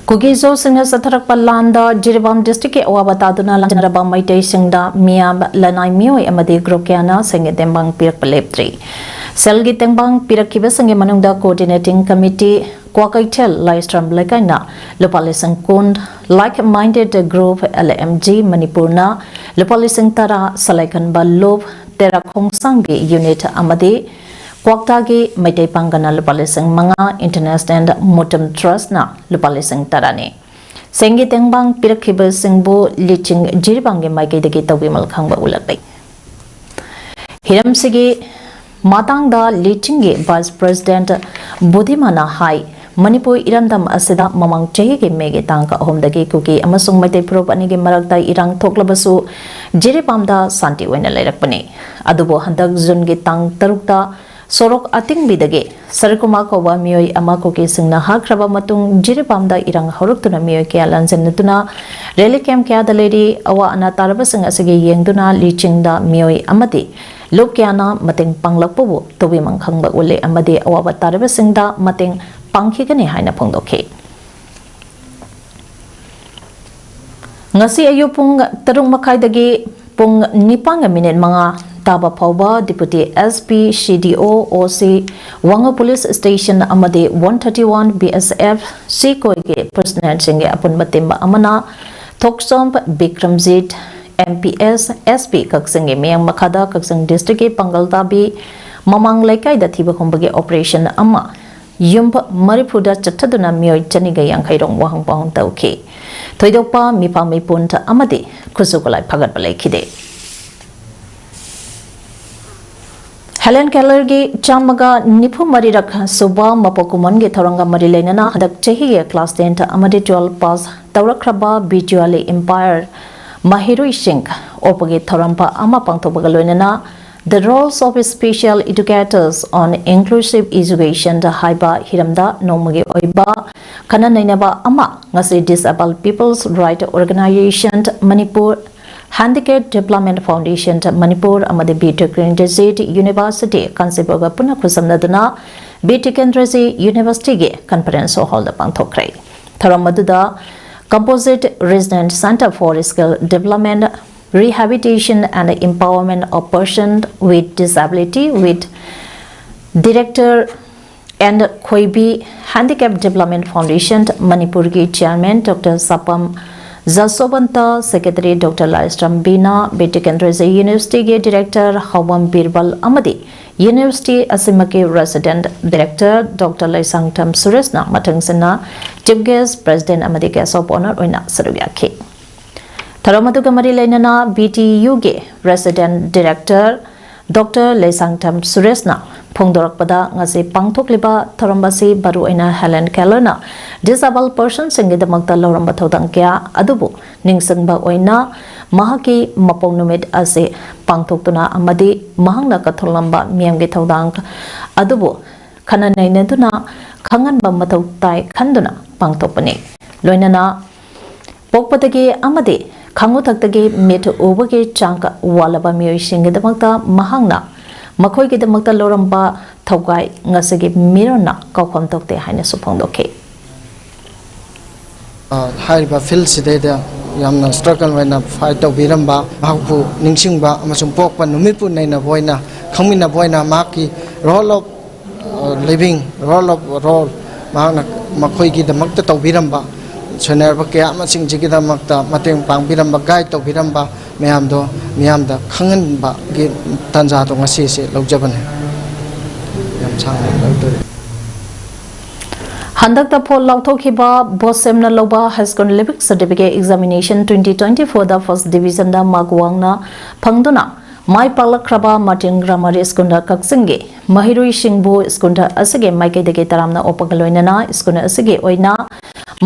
ꯀꯨꯀꯤ ꯖꯣꯁꯤꯡꯅ ꯆꯠꯊꯔꯛꯄ ꯂꯥꯟꯗ ꯖꯤꯔꯤꯕꯥꯝ districtꯀꯤ ꯑꯋꯥꯕ ꯇꯥꯗꯨꯅ ꯂꯥꯟꯖꯦꯟꯅꯔꯕ ꯃꯩꯇꯩꯁꯤꯡꯗ ꯃꯤꯌꯥꯝ, ꯂꯅꯥꯏ ꯃꯤꯑꯣꯏ ꯑꯃꯗꯤ group ꯀꯌꯥꯅ ꯁꯦꯜꯒꯤ ꯇꯦꯡꯕꯥꯡ ꯄꯤꯔꯛꯄ ꯂꯦꯞꯇ꯭ꯔꯤ꯫ ꯁꯦꯜꯒꯤ ꯇꯦꯡꯕꯥꯡ ꯄꯤꯔꯛꯈꯤꯕꯁꯤꯡꯒꯤ ꯃꯅꯨꯡꯗ coordinating committee, ꯀ꯭ꯋꯥꯀꯩꯊꯦꯜ ꯂꯥꯏꯁ꯭ꯔꯝ ꯂꯩꯀꯥꯏꯅ ꯂꯨꯄꯥ ꯂꯤꯁꯤꯡ ꯀꯨꯟ, Like Minded Group, L M G ꯃꯅꯤꯄꯨꯔꯅ ꯂꯨꯄꯥ ꯂꯤꯁꯤꯡ ꯇꯔꯥ, ꯁꯂꯥꯏꯀꯟꯕ ꯂꯨꯞ, ꯇꯦꯔꯥ ꯈꯣꯡꯁꯥꯡꯕꯤ unit ꯑꯃꯗꯤ ꯀ꯭ꯋꯥꯛꯇꯥꯒꯤ ꯃꯩꯇꯩ ꯄꯥꯡꯒꯜꯅ ꯂꯨꯄꯥ ꯂꯤꯁꯤꯡ ꯃꯉꯥ, International Mutum Trustꯅ ꯂꯨꯄꯥ ꯂꯤꯁꯤꯡ ꯇꯔꯥꯅꯤ꯫ ꯁꯦꯟꯒꯤ ꯇꯦꯡꯕꯥꯡ ꯄꯤꯔꯛꯈꯤꯕꯁꯤꯡꯕꯨ ꯂꯤꯆꯤꯡ ꯖꯤꯔꯤꯕꯥꯝꯒꯤ ꯃꯥꯏꯀꯩꯗꯒꯤ ꯇꯧꯕꯤꯃꯜ ꯈꯪꯕ ꯎꯠꯂꯛꯂꯤ꯫ ꯍꯤꯔꯝꯁꯤꯒꯤ ꯃꯇꯥꯡꯗ ꯂꯤꯆꯤꯡꯒꯤ Vice President ꯕꯨꯙꯤꯃꯥꯅ ꯍꯥꯏ, ꯃꯅꯤꯄꯨꯔ ꯏꯔꯝꯗꯝ ꯑꯁꯤꯗ ꯃꯃꯥꯡ ꯆꯍꯤꯒꯤ ꯃꯦꯒꯤ ꯇꯥꯡ ꯑꯍꯨꯝꯗꯒꯤ ꯀꯨꯀꯤ ꯑꯃꯁꯨꯡ ꯃꯩꯇꯩ ꯐꯨꯔꯨꯞ ꯑꯅꯤꯒꯤ ꯃꯔꯛꯇ ꯏꯔꯥꯡ ꯊꯣꯛꯂꯕꯁꯨ, ꯖꯤꯔꯤꯕꯥꯝꯗ ꯁꯥꯟꯇꯤ ꯑꯣꯏꯅ ꯂꯩꯔꯛꯄꯅꯤ꯫ ꯑꯗꯨꯕꯨ ꯍꯟꯗꯛ ꯖꯨꯟꯒꯤ ꯇꯥꯡ ꯇꯔꯨꯛꯇ ꯁꯣꯔꯣꯛ ꯑꯇꯤꯡꯕꯤꯗꯒꯤ ꯁꯔꯀꯨꯃꯥ ꯀꯧꯕ ꯃꯤꯑꯣꯏ ꯑꯃ ꯀꯨꯀꯤꯁꯤꯡꯅ ꯍꯥꯠꯈ꯭ꯔꯕ ꯃꯇꯨꯡ, ꯖꯤꯔꯤꯕꯥꯝꯗ ꯏꯔꯥꯡ ꯍꯧꯔꯛꯇꯨꯅ ꯃꯤꯑꯣꯏ ꯀꯌꯥ ꯂꯥꯟꯖꯦꯟꯅꯗꯨꯅ ꯔꯦꯂꯤ ꯀꯦꯝꯞ ꯀꯌꯥꯗ ꯂꯩꯔꯤ꯫ ꯑꯋꯥ ꯑꯅꯥ ꯇꯥꯔꯕꯁꯤꯡ ꯑꯁꯤꯒꯤ ꯌꯦꯡꯗꯨꯅ ꯂꯤꯆꯤꯡꯗ ꯃꯤꯑꯣꯏ ꯑꯃꯗꯤ ꯂꯨꯞ ꯀꯌꯥꯅ ꯃꯇꯦꯡ ꯄꯥꯡꯂꯛꯄꯕꯨ ꯇꯧꯕꯤꯃꯜ ꯈꯪꯕ ꯎꯠꯂꯦ ꯑꯃꯗꯤ ꯑꯋꯥꯕ ꯇꯥꯔꯕꯁꯤꯡꯗ ꯃꯇꯦꯡ ꯄꯥꯡꯈꯤꯒꯅꯤ ꯍꯥꯏꯅ ꯐꯣꯡꯗꯣꯛꯈꯤ꯫ ꯉꯁꯤ ꯑꯌꯨꯛ ꯄꯨꯡ ꯇꯔꯨꯛ ꯃꯈꯥꯏꯗꯒꯤ ꯄꯨꯡ ꯅꯤꯄꯥꯟꯒ ꯃꯤꯅꯤꯠ ꯃꯉꯥ ꯇꯥꯕ ꯐꯥꯎꯕ Deputy SP, CDO, OC, ꯋꯥꯉꯨ Police Station ꯑꯃꯗꯤ one thirty one BSF ꯁꯤꯈꯣꯏꯒꯤ personnelꯁꯤꯡꯒꯤ ꯑꯄꯨꯟꯕ team ꯑꯃꯅ ꯊꯣꯛꯆꯣꯝ ꯕꯤꯀ꯭ꯔꯝꯖꯤꯠ, MPS, SP ꯀꯛꯆꯤꯡꯒꯤ ꯃꯤꯠꯌꯦꯡ ꯃꯈꯥꯗ ꯀꯛꯆꯤꯡ districtꯀꯤ ꯄꯥꯡꯒꯜ ꯇꯥꯕꯤ ꯃꯃꯥꯡ ꯂꯩꯀꯥꯏꯗ ꯊꯤꯕ ꯍꯨꯝꯕꯒꯤ operation ꯑꯃ ꯌꯨꯝ ꯃꯔꯤꯐꯨꯗ ꯆꯠꯊꯗꯨꯅ ꯃꯤꯑꯣꯏ ꯆꯅꯤꯒ ꯌꯥꯡꯈꯩ ꯔꯣꯝ ꯋꯥꯍꯪ ꯄꯥꯎꯍꯪ ꯇꯧꯈꯤ꯫ ꯊꯣꯏꯗꯣꯛꯄ ꯃꯤꯐꯥ ꯃꯤꯄꯨꯟ ꯑꯃꯗꯤ ꯈꯨꯠꯁꯨ ꯈꯨꯠꯂꯥꯏ ꯐꯒꯠꯄ ꯂꯩꯈꯤꯗꯦ꯫ ꯍꯦꯂꯦꯟ ꯀꯦꯂꯔꯒꯤ ꯆꯥꯝꯃꯒ ꯅꯤꯐꯨ ꯃꯔꯤꯔꯛ ꯁꯨꯕ ꯃꯄꯣꯛ ꯀꯨꯝꯑꯣꯟꯒꯤ ꯊꯧꯔꯝꯒ ꯃꯔꯤ ꯂꯩꯅꯅ ꯍꯟꯗꯛ ꯆꯍꯤꯒꯤ class ten ꯑꯃꯗꯤ twelve pass ꯇꯧꯔꯛꯈ꯭ꯔꯕ visually impaired ꯃꯍꯩꯔꯣꯏꯁꯤꯡ ꯑꯣꯛꯄꯒꯤ ꯊꯧꯔꯝ ꯑꯃ ꯄꯥꯡꯊꯣꯛꯄꯒ ꯂꯣꯏꯅꯅ The Roles of Special Educators on Inclusive Education ꯍꯥꯏꯕ ꯍꯤꯔꯝꯗ ꯅꯣꯡꯃꯒꯤ ꯑꯣꯏꯕ ꯈꯟꯅ ꯅꯩꯅꯕ ꯑꯃ ꯉꯁꯤ Disabled People's Right Organization Manipur, Handicap Development Foundation Manipur ꯑꯃꯗꯤ B Tikendra University ꯀꯥꯟꯆꯤꯄꯨꯔꯒ ꯄꯨꯟꯅ ꯈꯨꯠꯁꯝꯅꯗꯨꯅ B Tikendra Universityꯒꯤ conference hallꯗ ꯄꯥꯡꯊꯣꯛꯈ꯭ꯔꯦ꯫ ꯊꯧꯔꯝ ꯑꯗꯨꯗ Composite Resident Center for Skill Development, Rehabilitation and Empowerment of Persons with Disability with Director N Khoibi, Handicap Development Foundation ꯃꯅꯤꯄꯨꯔꯒꯤ Chairman Doctor Sapam Jashobanta, secretary doctor Laishram Bina, Bir Tikendrajit ꯌꯨꯅꯤꯚꯔꯁꯤꯇꯤꯒꯤ director Haobam Birbal ꯑꯃꯗꯤ university ꯑꯁꯤꯃꯛꯀꯤ resident director doctor Leishangthem ꯁꯨꯔꯦꯁꯅ ꯃꯊꯪꯁꯤꯟꯅ chief guest, president ꯑꯃꯗꯤ guest of honour ꯑꯣꯏꯅ ꯁꯔꯨꯛ ꯌꯥꯈꯤ꯫ ꯊꯧꯔꯝ ꯑꯗꯨꯒ ꯃꯔꯤ ꯂꯩꯅꯅ ꯕꯤ ꯇꯤ ꯌꯨꯒꯤ ꯔꯦꯁꯤꯗꯦꯟꯠ ꯗꯤꯔꯦꯛꯇꯔ ꯗꯣꯛꯇꯔ ꯂꯩꯁꯥꯡꯊꯦꯝ ꯁꯨꯔꯦꯁꯅ ꯐꯣꯡꯗꯣꯔꯛꯄꯗ, ꯉꯁꯤ ꯄꯥꯡꯊꯣꯛꯂꯤꯕ ꯊꯧꯔꯝ ꯑꯁꯤ ꯃꯔꯨꯑꯣꯏꯅ ꯍꯦꯂꯦꯟ ꯀꯦꯂꯔꯅ ꯗꯤꯁꯑꯦꯕꯜ ꯄꯔꯁꯟꯁꯤꯡꯒꯤꯗꯃꯛꯇ ꯂꯧꯔꯝꯕ ꯊꯧꯗꯥꯡ ꯀꯌꯥ ꯑꯗꯨꯕꯨ ꯅꯤꯡꯁꯤꯡꯕ ꯑꯣꯏꯅ ꯃꯍꯥꯛꯀꯤ ꯃꯄꯣꯛ ꯅꯨꯃꯤꯠ ꯑꯁꯤ ꯄꯥꯡꯊꯣꯛꯇꯨꯅ ꯑꯃꯗꯤ ꯃꯍꯥꯛꯅ ꯀꯠꯊꯣꯛꯂꯝꯕ ꯃꯤꯌꯥꯝꯒꯤ ꯊꯧꯗꯥꯡ ꯑꯗꯨꯕꯨ ꯈꯟꯅ ꯅꯩꯅꯗꯨꯅ ꯈꯪꯍꯟꯕ ꯃꯊꯧ ꯇꯥꯏ ꯈꯟꯗꯨꯅ ꯄꯥꯡꯊꯣꯛꯄꯅꯤ꯫ ꯂꯣꯏꯅꯅ ꯄꯣꯛꯄꯗꯒꯤ ꯑꯃꯗꯤ ꯈꯪꯉꯨꯊꯛꯇꯒꯤ ꯃꯤꯠ ꯎꯕꯒꯤ ꯆꯥꯡ ꯋꯥꯠꯂꯕ ꯃꯤꯑꯣꯏꯁꯤꯡꯒꯤꯗꯃꯛꯇ ꯃꯍꯥꯛꯅ ꯃꯈꯣꯏꯒꯤꯗꯃꯛꯇ ꯂꯧꯔꯝꯕ ꯊꯧꯒꯥꯏ ꯉꯁꯤꯒꯤ ꯃꯤꯔꯣꯟꯅ ꯀꯥꯎꯐꯝ ꯊꯣꯛꯇꯦ ꯍꯥꯏꯅꯁꯨ ꯐꯣꯡꯗꯣꯛꯈꯤ꯫ ꯑ, ꯍꯥꯏꯔꯤꯕ ꯐꯤꯜꯁꯤꯗꯩꯗ ꯌꯥꯝꯅ ꯁ꯭ꯇ꯭ꯔꯒꯜ ꯑꯣꯏꯅ ꯐꯥꯏꯠ ꯇꯧꯕꯤꯔꯝꯕ, ꯃꯍꯥꯛꯄꯨ ꯅꯤꯡꯁꯤꯡꯕ ꯑꯃꯁꯨꯡ ꯄꯣꯛꯄ ꯅꯨꯃꯤꯠꯄꯨ ꯅꯩꯅꯕ ꯑꯣꯏꯅ, ꯈꯪꯃꯤꯟꯅꯕ ꯑꯣꯏꯅ ꯃꯍꯥꯛꯀꯤ ꯔꯣꯜ ꯑꯣꯐ, ꯑ, ꯂꯤꯚꯤꯡ, ꯔꯣꯜ ꯑꯣꯐ ꯔꯣꯜ, ꯃꯍꯥꯛꯅ ꯃꯈꯣꯏꯒꯤꯗꯃꯛꯇ ꯇꯧꯕꯤꯔꯝꯕ, ꯁꯣꯏꯅꯥꯏꯔꯕ ꯀꯌꯥ ꯑꯃꯁꯤꯡꯁꯤꯒꯤꯗꯃꯛꯇ ꯃꯇꯦꯡ ꯄꯥꯡꯕꯤꯔꯝꯕ, ꯒꯥꯏꯗ ꯇꯧꯕꯤꯔꯝꯕ ꯃꯌꯥꯝꯗꯣ ꯃꯤꯌꯥꯝꯗ ꯈꯪꯍꯟꯕꯒꯤ ꯇꯥꯟꯖꯥꯗꯣ ꯉꯁꯤꯁꯦ ꯂꯧꯖꯕꯅꯦ꯫ ꯌꯥꯝ ꯁꯥꯡꯅ ꯂꯧꯗꯣꯔꯦ꯫ ꯍꯟꯗꯛꯇ ꯐꯣꯜ ꯂꯥꯎꯊꯣꯛꯈꯤꯕ ꯕꯣꯁꯦꯝꯅ ꯂꯧꯕ high school leaving certificate examination twenty twenty ꯐꯣꯔꯗ ꯐꯥꯔꯁ ꯗꯤꯚꯤꯖꯟꯗ ꯃꯥꯔꯛ ꯋꯥꯡꯅ ꯐꯪꯗꯨꯅ ꯃꯥꯏ ꯄꯥꯛꯂꯛꯈ꯭ꯔꯕ ꯃꯥꯔꯇꯤꯟ ꯒ꯭ꯔꯥꯃꯥꯔ ꯁ꯭ꯀꯨꯜꯗ ꯀꯛꯆꯤꯡꯒꯤ ꯃꯍꯩꯔꯣꯏꯁꯤꯡꯕꯨ ꯁ꯭ꯀꯨꯜ ꯑꯁꯤꯒꯤ ꯃꯥꯏꯀꯩꯗꯒꯤ ꯇꯔꯥꯝꯅ ꯑꯣꯛꯄꯒ ꯂꯣꯏꯅꯅ ꯁ꯭ꯀꯨꯜ ꯑꯁꯤꯒꯤ ꯑꯣꯏꯅ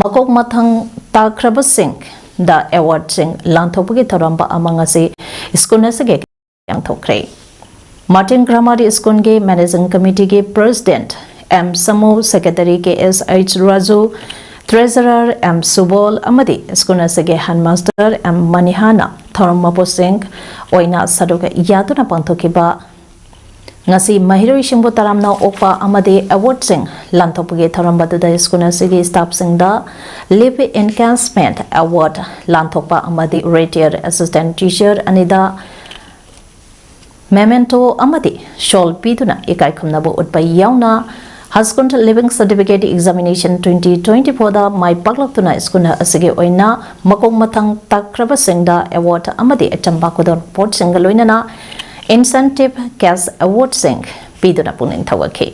ꯃꯀꯣꯛ ꯃꯊꯪ ꯇꯥꯈ꯭ꯔꯕꯁꯤꯡꯗ ꯑꯦꯋꯥꯔꯗꯁꯤꯡ ꯂꯥꯟꯊꯣꯛꯄꯒꯤ ꯊꯧꯔꯝ ꯑꯃ ꯉꯁꯤ ꯁ꯭ꯀꯨꯜ ꯑꯁꯤꯒꯤ ꯄꯥꯡꯊꯣꯛꯈ꯭ꯔꯦ꯫ ꯃꯥꯔꯇꯤꯟ ꯒ꯭ꯔꯥꯃꯥꯔ ꯁ꯭ꯀꯨꯜꯒꯤ ꯃꯦꯅꯦꯖꯤꯡ ꯀꯃꯤꯇꯤꯒꯤ ꯄ꯭ꯔꯦꯁꯤꯗꯦꯟꯠ ꯑꯦꯝ ꯁꯃꯨ, ꯁꯦꯀ꯭ꯔꯦꯇꯔꯤ ꯀꯦ ꯑꯦꯁ ꯑꯩꯆ ꯔꯥꯖꯨ, ꯇ꯭ꯔꯦꯖꯔꯔ ꯑꯦꯝ ꯁꯨꯕꯣꯜ ꯑꯃꯗꯤ ꯁ꯭ꯀꯨꯜ ꯑꯁꯤꯒꯤ ꯍꯦꯗꯃꯥꯁꯇꯔ ꯑꯦꯝ ꯃꯅꯤꯍꯥꯅ ꯊꯧꯔꯝ ꯃꯄꯨꯁꯤꯡ ꯑꯣꯏꯅ ꯁꯔꯨꯛ ꯌꯥꯗꯨꯅ ꯄꯥꯡꯊꯣꯛꯈꯤꯕ ꯉꯁꯤ ꯃꯍꯩꯔꯣꯏꯁꯤꯡꯕꯨ ꯇꯔꯥꯝꯅ ꯑꯣꯛꯄ ꯑꯃꯗꯤ ꯑꯦꯋꯥꯔꯗꯁꯤꯡ ꯂꯥꯟꯊꯣꯛꯄꯒꯤ ꯊꯧꯔꯝ ꯑꯗꯨꯗ ꯁ꯭ꯀꯨꯜ ꯑꯁꯤꯒꯤ ꯁ꯭ꯇꯥꯐꯁꯤꯡꯗ ꯂꯤꯞ ꯏꯟꯀꯦꯁꯃꯦꯟꯠ ꯑꯦꯋꯥꯔꯗ ꯂꯥꯟꯊꯣꯛꯄ ꯑꯃꯗꯤ ꯔꯤꯇꯥꯌꯔ ꯑꯦꯁꯤꯁꯇꯦꯟꯠ ꯇꯤꯆꯔ ꯑꯅꯤꯗ ꯃꯦꯃꯦꯟꯇꯣ ꯑꯃꯗꯤ ꯁꯣꯜ ꯄꯤꯗꯨꯅ ꯏꯀꯥꯏ ꯈꯨꯝꯅꯕ ꯎꯠꯄ ꯌꯥꯎꯅ High School Leaving Certificate Examination twenty twenty-four ꯗ ꯃꯥꯏ ꯄꯥꯛꯂꯛꯇꯨꯅ ꯁ꯭ꯀꯨꯜ ꯑꯁꯤꯒꯤ ꯑꯣꯏꯅ ꯃꯀꯣꯛ ꯃꯊꯪ ꯇꯥꯈ꯭ꯔꯕꯁꯤꯡꯗ ꯑꯦꯋꯥꯔꯗ ꯑꯃꯗꯤ ꯑꯆꯝꯕ ꯈꯨꯗꯣꯜꯄꯣꯠꯁꯤꯡꯒ ꯂꯣꯏꯅꯅ incentive cash awardꯁꯤꯡ ꯄꯤꯗꯨꯅ ꯄꯨꯛꯅꯤꯡ ꯊꯧꯒꯠꯈꯤ꯫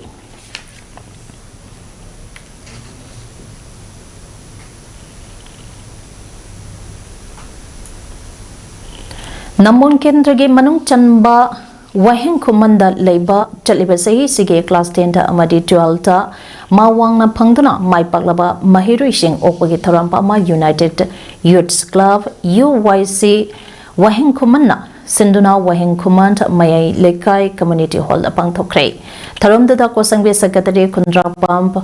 ꯅꯝꯕꯣꯜ ꯀꯦꯟꯗ꯭ꯔꯒꯤ ꯃꯅꯨꯡ ꯆꯟꯕ ꯋꯥꯍꯦꯡ ꯈꯨꯃꯟꯗ ꯂꯩꯕ ꯆꯠꯂꯤꯕ ꯆꯍꯤꯁꯤꯒꯤ class ten ꯑꯃꯗꯤ twelve ꯃꯥ ꯋꯥꯡꯅ ꯐꯪꯗꯨꯅ ꯃꯥꯏ ꯄꯥꯛꯂꯕ ꯃꯍꯩꯔꯣꯏꯁꯤꯡ ꯑꯣꯛꯄꯒꯤ ꯊꯧꯔꯝ ꯑꯃ United Youths Club, U Y C, ꯋꯥꯍꯦꯡ ꯈꯨꯃꯟꯅ ꯁꯤꯟꯗꯨꯅ ꯋꯥꯍꯦꯡ ꯈꯨꯃꯟ ꯃꯌꯥꯏ ꯂꯩꯀꯥꯏ community hall ꯗ ꯄꯥꯡꯊꯣꯛꯈ꯭ꯔꯦ꯫ ꯊꯧꯔꯝꯗꯨꯗ ꯀꯣꯁꯪꯕꯤ secretary ꯈꯨꯟꯗ꯭ꯔꯥꯛꯄꯝ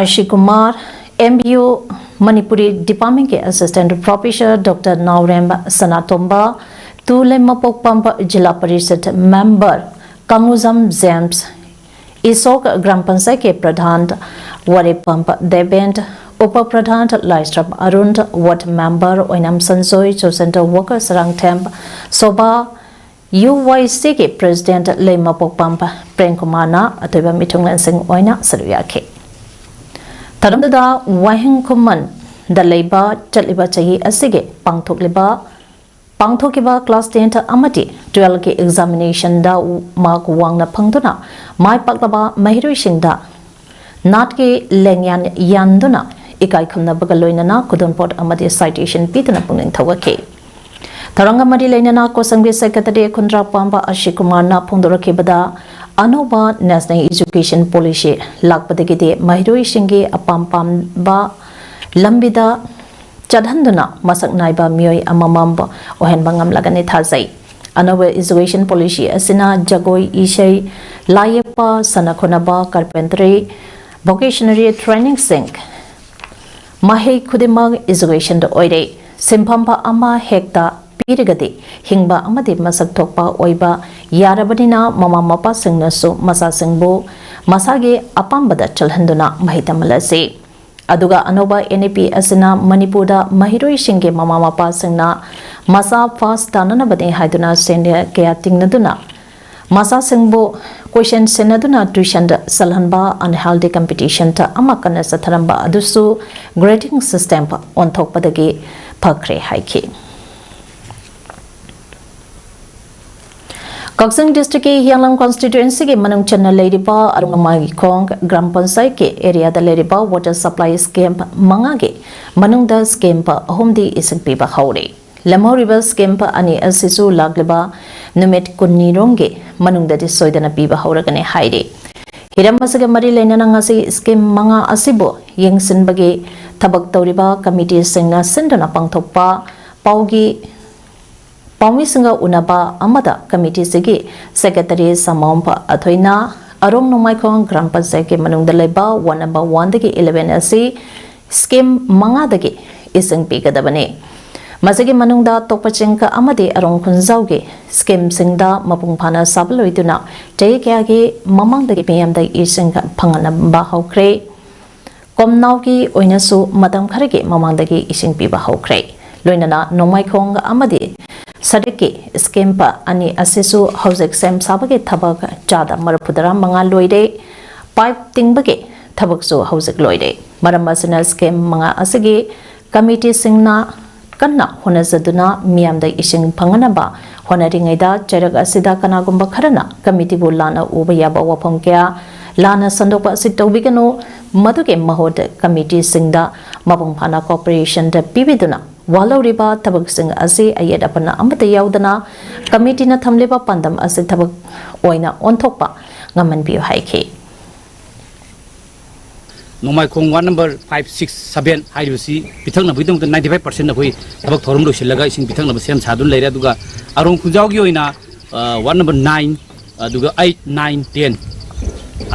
ꯑꯁꯤ Kumar, M B U Manipuri department ꯀꯤ assistant professor Doctor ꯅꯥꯎꯔꯦꯝ ꯁꯅꯥꯇꯣꯝꯕ, ꯇꯨ ꯂꯩꯃꯄꯣꯛꯄꯝ ꯖꯤꯂꯥ ꯄꯔꯤꯁꯠ member ꯀꯥꯡꯉꯨꯖꯝ ꯖꯦꯝꯁ, ꯏꯁꯣꯛ ꯒ꯭ꯔꯥꯝ ꯄꯟꯆꯥꯌꯠꯀꯤ ꯄ꯭ꯔꯙꯥꯟ ꯋꯥꯔꯦꯄꯝ ꯗꯦꯕꯦꯟ, ꯎꯄ ꯄ꯭ꯔꯙꯥꯟ ꯂꯥꯏꯁ꯭ꯔꯝ ꯑꯔꯨꯟ, ward member ꯑꯣꯏꯅꯥꯝ Sanjoy, social worker Sarangthem Sobha, U Y C ꯒꯤ president ꯂꯩꯃꯄꯣꯛꯄꯝ ꯄ꯭ꯔꯦꯝ ꯀꯨꯃꯥꯔꯅ ꯑꯊꯣꯏꯕ ꯃꯤꯊꯨꯡꯂꯦꯟꯁꯤꯡ ꯑꯣꯏꯅ ꯁꯔꯨꯛ ꯌꯥꯈꯤ꯫ ꯊꯧꯔꯝꯗꯨꯗ ꯋꯥꯍꯦꯡ ꯈꯨꯃꯟꯗ ꯂꯩꯕ ꯆꯠꯂꯤꯕ ꯆꯍꯤ ꯑꯁꯤꯒꯤ ꯄꯥꯡꯊꯣꯛꯂꯤꯕ, ꯄꯥꯡꯊꯣꯛꯈꯤꯕ class ten ꯑꯃꯗꯤ twelve ꯀꯤ examination ꯗ mark ꯋꯥꯡꯅ ꯐꯪꯗꯨꯅ ꯃꯥꯏ ꯄꯥꯛꯂꯕ ꯃꯍꯩꯔꯣꯏꯁꯤꯡꯗ ꯅꯥꯠꯀꯤ ꯂꯦꯡꯌꯥꯟ ꯌꯥꯟꯗꯨꯅ ꯏꯀꯥꯏ ꯈꯨꯝꯅꯕꯒ ꯂꯣꯏꯅꯅ ꯈꯨꯗꯣꯜꯄꯣꯠ ꯑꯃꯗꯤ citation ꯄꯤꯗꯨꯅ ꯄꯨꯛꯅꯤꯡ ꯊꯧꯒꯠꯈꯤ꯫ ꯊꯧꯔꯝꯒ ꯃꯔꯤ ꯂꯩꯅꯅ ꯀꯣꯁꯪꯕꯤ secretary ꯈꯨꯟꯗ꯭ꯔꯥꯛꯄꯝ ꯑꯁꯤ ꯀꯨꯃꯥꯔꯅ ꯐꯣꯡꯗꯣꯔꯛꯈꯤꯕꯗ, ꯑꯅꯧꯕ national education policy ꯂꯥꯛꯄꯗꯒꯤꯗꯤ ꯃꯍꯩꯔꯣꯏꯁꯤꯡꯒꯤ ꯑꯄꯥꯝ ꯄꯥꯝꯕ ꯂꯝꯕꯤꯗ ꯆꯠꯍꯟꯗꯨꯅ ꯃꯁꯛ ꯅꯥꯏꯕ ꯃꯤꯑꯣꯏ ꯑꯃꯃꯝ ꯑꯣꯏꯍꯟꯕ ꯉꯝꯂꯒꯅꯤ ꯊꯥꯖꯩ꯫ ꯑꯅꯧꯕ education policy ꯑꯁꯤꯅ ꯖꯒꯣꯏ, ꯏꯁꯩ, ꯂꯥꯏ ꯌꯦꯛꯄ, ꯁꯥꯟꯅ ꯈꯣꯠꯅꯕ, carpentry, vocationary trainingꯁꯤꯡ, ꯃꯍꯩ ꯈꯨꯗꯤꯡꯃꯛ educationꯗ ꯑꯣꯏꯔꯦ꯫ ꯁꯤꯟꯐꯝ ꯑꯃ ꯍꯦꯛꯇ ꯄꯤꯔꯒꯗꯤ ꯍꯤꯡꯕ ꯑꯃꯗꯤ ꯃꯁꯛ ꯊꯣꯛꯄ ꯑꯣꯏꯕ ꯌꯥꯔꯕꯅꯤꯅ ꯃꯃꯥ ꯃꯄꯥꯁꯤꯡꯅꯁꯨ ꯃꯆꯥꯁꯤꯡꯕꯨ ꯃꯁꯥꯒꯤ ꯑꯄꯥꯝꯕꯗ ꯆꯠꯍꯟꯗꯨꯅ ꯃꯍꯩ ꯇꯝꯍꯜꯂꯁꯤ꯫ ꯑꯗꯨꯒ ꯑꯅꯧꯕ N E P ꯑꯁꯤꯅ ꯃꯅꯤꯄꯨꯔꯗ ꯃꯍꯩꯔꯣꯏꯁꯤꯡꯒꯤ ꯃꯃꯥ ꯃꯄꯥꯁꯤꯡꯅ ꯃꯆꯥ pass ꯇꯥꯅꯅꯕꯅꯤ ꯍꯥꯏꯗꯨꯅ ꯁꯦꯟ ꯀꯌꯥ ꯇꯤꯡꯅꯗꯨꯅ ꯃꯆꯥꯁꯤꯡꯕꯨ ꯀꯣꯏꯁꯟ ꯁꯤꯟꯅꯗꯨꯅ tuition ꯗ ꯆꯠꯍꯟꯕ, unhealthy competition ꯗ ꯑꯃ ꯀꯟꯅ ꯆꯠꯊꯔꯝꯕ ꯑꯗꯨꯁꯨ grading system ꯑꯣꯟꯊꯣꯛꯄꯗꯒꯤ ꯐꯈ꯭ꯔꯦ ꯍꯥꯏꯈꯤ꯫ ꯀꯛꯆꯤꯡ district ꯀꯤ ꯍꯤꯌꯥꯡꯂꯝ constituency ꯒꯤ ꯃꯅꯨꯡ ꯆꯟꯅ ꯂꯩꯔꯤꯕ ꯑꯔꯨꯡ ꯅꯣꯡꯃꯥꯏꯈꯣꯡ ꯒ꯭ꯔꯥꯝ ꯄꯟꯆꯥꯌꯠꯀꯤ area ꯗ ꯂꯩꯔꯤꯕ water supply scheme ꯃꯉꯥꯒꯤ ꯃꯅꯨꯡꯗ scheme ꯑꯍꯨꯝꯗꯤ ꯏꯁꯤꯡ ꯄꯤꯕ ꯍꯧꯔꯦ꯫ ꯂꯦꯝꯍꯧꯔꯤꯕ scheme ꯑꯅꯤ ꯑꯁꯤꯁꯨ ꯂꯥꯛꯂꯤꯕ ꯅꯨꯃꯤꯠ ꯀꯨꯟꯅꯤꯔꯣꯝꯒꯤ ꯃꯅꯨꯡꯗꯗꯤ ꯁꯣꯏꯗꯅ ꯄꯤꯕ ꯍꯧꯔꯒꯅꯤ ꯍꯥꯏꯔꯤ꯫ ꯍꯤꯔꯝ ꯑꯁꯤꯒ ꯃꯔꯤ ꯂꯩꯅꯅ ꯉꯁꯤ scheme ꯃꯉꯥ ꯑꯁꯤꯕꯨ ꯌꯦꯡꯁꯤꯟꯕꯒꯤ ꯊꯕꯛ ꯇꯧꯔꯤꯕ committee ꯁꯤꯡꯅ ꯁꯤꯟꯗꯨꯅ ꯄꯥꯡꯊꯣꯛꯄ ꯄꯥꯎꯒꯤ ꯄꯥꯎꯃꯤꯁꯤꯡꯒ ꯎꯅꯕ ꯑꯃꯗ committee ꯁꯤꯒꯤ secretary ꯁꯃꯥꯝꯕ ꯑꯊꯣꯏꯅ ꯑꯔꯣꯡ ꯅꯣꯡꯃꯥꯏꯈꯣꯡ ꯒ꯭ꯔꯥꯝ ꯄꯟꯆꯥꯌꯠꯀꯤ ꯃꯅꯨꯡꯗ ꯂꯩꯕ ward number one ꯗꯒꯤ eleven ꯑꯁꯤ scheme ꯃꯉꯥꯗꯒꯤ ꯏꯁꯤꯡ ꯄꯤꯒꯗꯕꯅꯤ꯫ ꯃꯁꯤꯒꯤ ꯃꯅꯨꯡꯗ ꯇꯣꯛꯄꯆꯤꯡ ꯑꯃꯗꯤ ꯑꯔꯣꯡ ꯈꯨꯟꯖꯥꯎꯒꯤ scheme ꯁꯤꯡꯗ ꯃꯄꯨꯡ ꯐꯥꯅ ꯁꯥꯕ ꯂꯣꯏꯗꯨꯅ ꯆꯍꯤ ꯀꯌꯥꯒꯤ ꯃꯃꯥꯡꯗꯒꯤ ꯃꯤꯌꯥꯝꯗ ꯏꯁꯤꯡ ꯐꯪꯍꯟꯕ ꯍꯧꯈ꯭ꯔꯦ꯫ ꯀꯣꯝꯅꯥꯎꯒꯤ ꯑꯣꯏꯅꯁꯨ ꯃꯇꯝ ꯈꯔꯒꯤ ꯃꯃꯥꯡꯗꯒꯤ ꯏꯁꯤꯡ ꯄꯤꯕ ꯍꯧꯈ꯭ꯔꯦ꯫ ꯂꯣꯏꯅꯅ ꯅꯣꯡꯃꯥꯏꯈꯣꯡ ꯑꯃꯗꯤ ꯁꯔꯤꯛꯀꯤ scheme ꯑꯅꯤ ꯑꯁꯤꯁꯨ ꯍꯧꯖꯤꯛ ꯁꯦꯝ ꯁꯥꯕꯒꯤ ꯊꯕꯛ ꯆꯥꯗ ꯃꯔꯤꯐꯨꯇꯔꯥ ꯃꯉꯥ ꯂꯣꯏꯔꯦ꯫ Pipe ꯇꯤꯡꯕꯒꯤ ꯊꯕꯛꯁꯨ ꯍꯧꯖꯤꯛ ꯂꯣꯏꯔꯦ꯫ ꯃꯔꯝ ꯑꯁꯤꯅ scheme ꯃꯉꯥ ꯑꯁꯤꯒꯤ committee ꯁꯤꯡꯅ ꯀꯟꯅ ꯍꯣꯠꯅꯖꯗꯨꯅ ꯃꯤꯌꯥꯝꯗ ꯏꯁꯤꯡ ꯐꯪꯍꯟꯅꯕ ꯍꯣꯠꯅꯔꯤꯉꯩꯗ ꯆꯩꯔꯛ ꯑꯁꯤꯗ ꯀꯅꯥꯒꯨꯝꯕ ꯈꯔꯅ committee ꯕꯨ ꯂꯥꯟꯅ ꯎꯕ ꯌꯥꯕ ꯋꯥꯐꯝ ꯀꯌꯥ ꯂꯥꯟꯅ ꯁꯟꯗꯣꯛꯄ ꯑꯁꯤ ꯇꯧꯕꯤꯒꯅꯨ꯫ ꯃꯗꯨꯒꯤ ꯃꯍꯨꯠ committee ꯁꯤꯡꯗ ꯃꯄꯨꯡ ꯐꯥꯅ cooperation ꯗ ꯄꯤꯕꯤꯗꯨꯅ ꯋꯥꯍꯧꯔꯤꯕ ꯊꯕꯛꯁꯤꯡ ꯑꯁꯤ ꯑꯌꯦꯠ ꯑꯄꯟ ꯑꯃꯠꯇ ꯌꯥꯎꯗꯅ committee ꯅ ꯊꯝꯂꯤꯕ ꯄꯥꯟꯗꯝ ꯑꯁꯤ ꯊꯕꯛ ꯑꯣꯏꯅ ꯑꯣꯟꯊꯣꯛꯄ ꯉꯝꯍꯟꯕꯤꯌꯨ ꯍꯥꯏꯈꯤ꯫ ꯅꯣꯡꯃꯥꯏꯈꯣꯡ ward number five, six, seven ꯍꯥꯏꯔꯤꯕꯁꯤ ꯄꯤꯊꯛꯅꯕꯒꯤꯗꯃꯛꯇ ninety five percent ꯑꯩꯈꯣꯏ ꯊꯕꯛ ꯊꯧꯔꯝ ꯂꯣꯏꯁꯤꯜꯂꯒ ꯏꯁꯤꯡ ꯄꯤꯊꯛꯅꯕ ꯁꯦꯝ ꯁꯥꯗꯨꯅ ꯂꯩꯔꯦ꯫ ꯑꯗꯨꯒ ꯑꯔꯣꯡ ꯈꯨꯟꯖꯥꯎꯒꯤ ꯑꯣꯏꯅ, ꯑ, ward number nine, ꯑꯗꯨꯒ eight, nine, ten,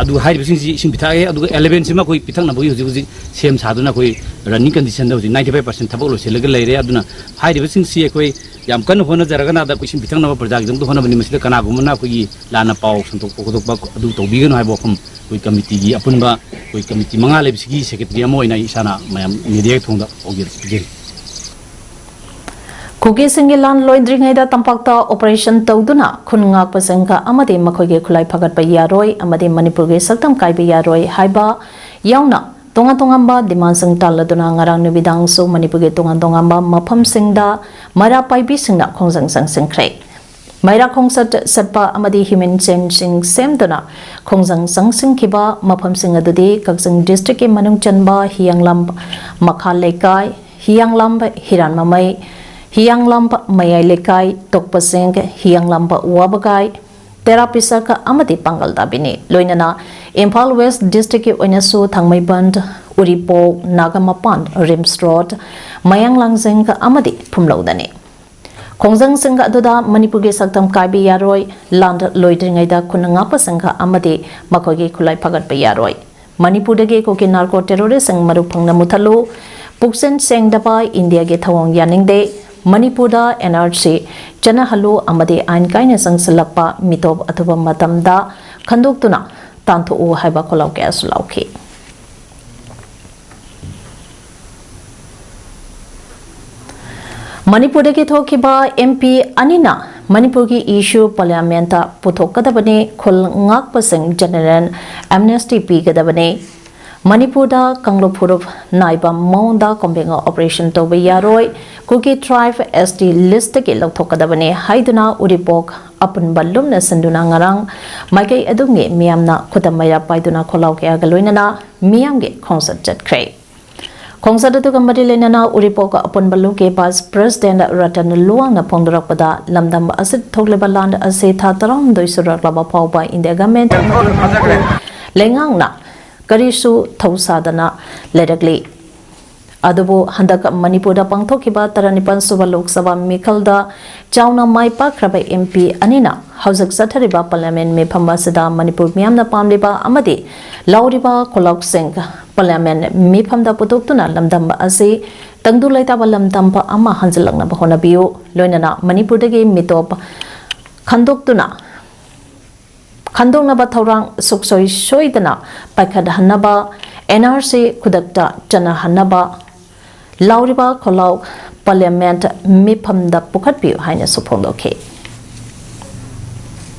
ꯑꯗꯨꯒ ꯍꯥꯏꯔꯤꯕꯁꯤꯡꯁꯤ ꯏꯁꯤꯡ ꯄꯤꯊꯛꯑꯦ꯫ ꯑꯗꯨꯒ eleven ꯁꯤꯃ ꯑꯩꯈꯣꯏ ꯄꯤꯊꯛꯅꯕꯒꯤ ꯍꯧꯖꯤꯛ ꯍꯧꯖꯤꯛ ꯁꯦꯝ ꯁꯥꯗꯨꯅ ꯑꯩꯈꯣꯏ running condition ꯗ ꯍꯧꯖꯤꯛ ninety five percent ꯊꯕꯛ ꯂꯣꯏꯁꯤꯜꯂꯒ ꯂꯩꯔꯦ꯫ ꯑꯗꯨꯅ ꯍꯥꯏꯔꯤꯕꯁꯤꯡꯁꯤ ꯑꯩꯈꯣꯏ ꯌꯥꯝ ꯀꯟꯅ ꯍꯣꯠꯅꯖꯔꯒꯅ ꯑꯗ ꯏꯁꯤꯡ ꯄꯤꯊꯛꯅꯕ ꯄ꯭ꯔꯖꯥꯒꯤꯗꯃꯛꯇ ꯍꯣꯠꯅꯕꯅꯤ꯫ ꯃꯁꯤꯗ ꯀꯅꯥꯒꯨꯝꯕꯅ ꯑꯩꯈꯣꯏꯒꯤ ꯂꯥꯟꯅ ꯄꯥꯎ ꯁꯟꯗꯣꯛꯄ ꯈꯣꯠꯇꯣꯛꯄ ꯑꯗꯨ ꯇꯧꯕꯤꯒꯅꯨ ꯍꯥꯏꯕ ꯋꯥꯐꯝ ꯑꯩꯈꯣꯏ committee ꯒꯤ ꯑꯄꯨꯟꯕ ꯑꯩꯈꯣꯏ committee ꯃꯉꯥ ꯂꯩꯕꯁꯤꯒꯤ secretary ꯑꯃ ꯑꯣꯏꯅ ꯑꯩ ꯏꯁꯥꯅ ꯃꯌꯥꯝ media ꯒꯤ ꯊꯣꯡꯗ ꯄꯥꯎꯖꯦꯜ ꯄꯤꯖꯔꯤ꯫ ꯀꯨꯀꯤꯁꯤꯡꯒꯤ ꯂꯥꯟ ꯂꯣꯏꯗ꯭ꯔꯤꯉꯩꯗ ꯇꯝꯄꯥꯛꯇ ꯑꯣꯄꯔꯦꯁꯟ ꯇꯧꯗꯨꯅ ꯈꯨꯟ ꯉꯥꯛꯄꯁꯤꯡꯒ ꯑꯃꯗꯤ ꯃꯈꯣꯏꯒꯤ ꯈꯨꯠꯂꯥꯏ ꯐꯒꯠꯄ ꯌꯥꯔꯣꯏ ꯑꯃꯗꯤ ꯃꯅꯤꯄꯨꯔꯒꯤ ꯁꯛꯇꯝ ꯀꯥꯏꯕ ꯌꯥꯔꯣꯏ ꯍꯥꯏꯕ ꯌꯥꯎꯅ ꯇꯣꯉꯥꯟ ꯇꯣꯉꯥꯟꯕ ꯗꯤꯃꯥꯟꯁꯤꯡ ꯇꯥꯜꯂꯗꯨꯅ ꯉꯔꯥꯡ ꯅꯨꯃꯤꯗꯥꯡꯁꯨ ꯃꯅꯤꯄꯨꯔꯒꯤ ꯇꯣꯉꯥꯟ ꯇꯣꯉꯥꯟꯕ ꯃꯐꯝꯁꯤꯡꯗ ꯃꯩꯔꯥ ꯄꯥꯏꯕꯤꯁꯤꯡꯅ ꯈꯣꯡꯖꯪ ꯆꯪꯁꯤꯟꯈ꯭ꯔꯦ꯫ ꯃꯩꯔꯥ ꯈꯣꯡꯆꯠ ꯆꯠꯄ ꯑꯃꯗꯤ ꯍ꯭ꯌꯨꯃꯦꯟ ꯆꯦꯟꯁꯤꯡ ꯁꯦꯝꯗꯨꯅ ꯈꯣꯡꯖꯪ ꯆꯪꯁꯤꯟꯈꯤꯕ ꯃꯐꯝꯁꯤꯡ ꯑꯗꯨꯗꯤ ꯀꯛꯆꯤꯡ ꯗꯤꯁꯇ꯭ꯔꯤꯛꯀꯤ ꯃꯅꯨꯡ ꯆꯟꯕ ꯍꯤꯌꯥꯡꯂꯝ ꯃꯈꯥ ꯂꯩꯀꯥꯏ, ꯍꯤꯌꯥꯡꯂꯝ ꯍꯤꯔꯥꯟꯃꯃꯩ, ꯍꯤꯌꯥꯡꯂꯝ ꯃꯌꯥꯏ ꯂꯩꯀꯥꯏ, ꯇꯣꯛꯄꯁꯤꯡ, ꯍꯤꯌꯥꯡꯂꯝ ꯋꯥꯕꯒꯥꯏ, ꯇꯦꯔꯥ ꯄꯤꯁꯛ ꯑꯃꯗꯤ ꯄꯥꯡꯒꯜ ꯇꯥꯕꯤꯅꯤ꯫ ꯂꯣꯏꯅꯅ ꯏꯝꯐꯥꯜ ꯋꯦꯁ ꯗꯤꯁꯇ꯭ꯔꯤꯛꯀꯤ ꯑꯣꯏꯅꯁꯨ ꯊꯥꯡꯃꯩꯕꯟ, ꯎꯔꯤꯄꯣꯛ, ꯅꯥꯒꯥꯃꯄꯥꯟ, ꯔꯤꯝꯁ ꯔꯣꯗ, ꯃꯌꯥꯡ ꯂꯥꯡꯖꯤꯡ ꯑꯃꯗꯤ ꯐꯨꯝꯂꯧꯗꯅꯤ꯫ ꯈꯣꯡꯖꯪꯁꯤꯡ ꯑꯗꯨꯗ ꯃꯅꯤꯄꯨꯔꯒꯤ ꯁꯛꯇꯝ ꯀꯥꯏꯕ ꯌꯥꯔꯣꯏ, ꯂꯥꯟ ꯂꯣꯏꯗ꯭ꯔꯤꯉꯩꯗ ꯈꯨꯟ ꯉꯥꯛꯄꯁꯤꯡ ꯑꯃꯗꯤ ꯃꯈꯣꯏꯒꯤ ꯈꯨꯠꯂꯥꯏ ꯐꯒꯠꯄ ꯌꯥꯔꯣꯏ꯫ ꯃꯅꯤꯄꯨꯔꯗꯒꯤ ꯀꯨꯀꯤ ꯅꯥꯔꯀꯣ ꯇꯦꯔꯣꯔꯤꯁ꯭ꯠꯁꯤꯡ ꯃꯔꯨ ꯐꯪꯅ ꯃꯨꯊꯠꯂꯨ꯫ ꯄꯨꯛꯆꯦꯜ ꯁꯦꯡꯗꯕ ꯏꯟꯗꯤꯌꯥꯒꯤ ꯊꯧꯑꯣꯡ ꯌꯥꯅꯤꯡꯗꯦ꯫ ꯃꯅꯤꯄꯨꯔꯗ ꯑꯦꯟ ꯑꯥꯔ ꯁꯤ ꯆꯠꯅꯍꯜꯂꯨ ꯑꯃꯗꯤ ꯑꯥꯏꯟ ꯀꯥꯏꯅ ꯆꯪꯁꯤꯜꯂꯛꯄ ꯃꯤꯇꯣꯞ ꯑꯊꯨꯕ ꯃꯇꯝꯗ ꯈꯟꯗꯣꯛꯇꯨꯅ ꯇꯥꯟꯊꯣꯛꯎ ꯍꯥꯏꯕ ꯈꯣꯜꯂꯥꯎ ꯀꯌꯥꯁꯨ ꯂꯥꯎꯈꯤ꯫ ꯃꯅꯤꯄꯨꯔꯗꯒꯤ ꯊꯣꯛꯈꯤꯕ ꯑꯦꯝ ꯄꯤ ꯑꯅꯤꯅ ꯃꯅꯤꯄꯨꯔꯒꯤ ꯏꯁꯨ ꯄꯥꯔꯂꯤꯌꯥꯃꯦꯟꯠꯇ ꯄꯨꯊꯣꯛꯀꯗꯕꯅꯤ, ꯈꯨꯜ ꯉꯥꯛꯄꯁꯤꯡ ꯖꯦꯅꯔꯦꯜ ꯑꯦꯝꯅꯦꯁꯇꯤ ꯄꯤꯒꯗꯕꯅꯤ꯫ ꯃꯅꯤꯄꯨꯔꯗ ꯀꯥꯡꯂꯨꯞ ꯐꯨꯔꯨꯞ ꯅꯥꯏꯕ ꯃꯑꯣꯡꯗ ꯀꯣꯝꯕꯦꯡ ꯑꯣꯄꯔꯦꯁꯟ ꯇꯧꯕ ꯌꯥꯔꯣꯏ, ꯀꯨꯀꯤ ꯇ꯭ꯔꯥꯏꯕ ꯑꯦꯁ ꯇꯤ ꯂꯤꯁ꯭ꯠꯇꯒꯤ ꯂꯧꯊꯣꯛꯀꯗꯕꯅꯤ ꯍꯥꯏꯗꯨꯅ ꯎꯔꯤꯄꯣꯛ ꯑꯄꯨꯟꯕ ꯂꯨꯝꯅ ꯁꯤꯟꯗꯨꯅ ꯉꯔꯥꯡ ꯃꯥꯏꯀꯩ ꯑꯗꯨꯝꯒꯤ ꯃꯤꯌꯥꯝꯅ ꯈꯨꯗꯝ ꯃꯩꯔꯥ ꯄꯥꯏꯗꯨꯅ ꯈꯣꯜꯂꯥꯎ ꯀꯌꯥꯒ ꯂꯣꯏꯅꯅ ꯃꯤꯌꯥꯝꯒꯤ ꯈꯣꯡꯆꯠ ꯆꯠꯈ꯭ꯔꯦ꯫ ꯈꯣꯡꯆꯠ ꯑꯗꯨꯒ ꯃꯔꯤ ꯂꯩꯅꯅ ꯎꯔꯤꯄꯣꯛ ꯑꯄꯨꯟꯕ ꯂꯨꯞꯀꯤ ꯚꯥꯏꯁ ꯄ꯭ꯔꯦꯁꯤꯗꯦꯟꯠ ꯔꯇꯟ ꯂꯨꯋꯥꯡꯅ ꯐꯣꯡꯗꯣꯔꯛꯄꯗ, ꯂꯝꯗꯝ ꯑꯁꯤꯗ ꯊꯣꯛꯂꯤꯕ ꯂꯥꯟ ꯑꯁꯤ ꯊꯥ ꯇꯔꯥꯍꯨꯝꯗꯣꯏ ꯁꯨꯔꯛꯂꯕ ꯐꯥꯎꯕ ꯏꯟꯗꯤꯌꯥ ꯒꯚꯔꯟꯃꯦꯟꯠ ꯑꯃꯗꯤ ꯃꯅꯤꯄꯨꯔ ꯂꯩꯉꯥꯛꯅ ꯀꯔꯤꯁꯨ ꯊꯧꯁꯥꯗꯅ ꯂꯩꯔꯛꯂꯤ꯫ ꯑꯗꯨꯕꯨ ꯍꯟꯗꯛ ꯃꯅꯤꯄꯨꯔꯗ ꯄꯥꯡꯊꯣꯛꯈꯤꯕ ꯇꯔꯥꯅꯤꯄꯥꯟ ꯁꯨꯕ ꯂꯣꯛ ꯁꯚꯥ ꯃꯤꯈꯜꯗ ꯆꯥꯎꯅ ꯃꯥꯏ ꯄꯥꯛꯈ꯭ꯔꯕ ꯑꯦꯝ ꯄꯤ ꯑꯅꯤꯅ ꯍꯧꯖꯤꯛ ꯆꯠꯊꯔꯤꯕ ꯄꯥꯔꯂꯤꯌꯥꯃꯦꯟꯠ ꯃꯤꯐꯝ ꯑꯁꯤꯗ ꯃꯅꯤꯄꯨꯔ ꯃꯤꯌꯥꯝꯅ ꯄꯥꯝꯂꯤꯕ ꯑꯃꯗꯤ ꯂꯥꯎꯔꯤꯕ ꯈꯣꯜꯂꯥꯎꯁꯤꯡ ꯄꯥꯔꯂꯤꯌꯥꯃꯦꯟꯠ ꯃꯤꯐꯝꯗ ꯄꯨꯊꯣꯛꯇꯨꯅ ꯂꯝꯗꯝ ꯑꯁꯤ ꯇꯪꯗꯨ ꯂꯩꯇꯥꯕ ꯂꯝꯗꯝ ꯑꯃ ꯍꯟꯖꯤꯜꯂꯛꯅꯕ ꯍꯣꯠꯅꯕꯤꯌꯨ, ꯂꯣꯏꯅꯅ ꯃꯅꯤꯄꯨꯔꯗꯒꯤ ꯃꯤꯇꯣꯞ ꯈꯟꯗꯣꯛꯇꯨꯅ ꯈꯟꯗꯣꯛꯅꯕ ꯊꯧꯔꯥꯡ ꯁꯨꯛꯁꯣꯏ ꯁꯣꯏꯗꯅ ꯄꯥꯏꯈꯠꯍꯟꯅꯕ, ꯑꯦꯟ ꯑꯥꯔ ꯁꯤ ꯈꯨꯗꯛꯇ ꯆꯠꯅꯍꯟꯅꯕ ꯂꯥꯎꯔꯤꯕ ꯈꯣꯜꯂꯥꯎ Parliament ꯃꯤꯐꯝꯗ ꯄꯨꯈꯠꯄꯤꯌꯨ ꯍꯥꯏꯅꯁꯨ ꯐꯣꯡꯗꯣꯛꯈꯤ꯫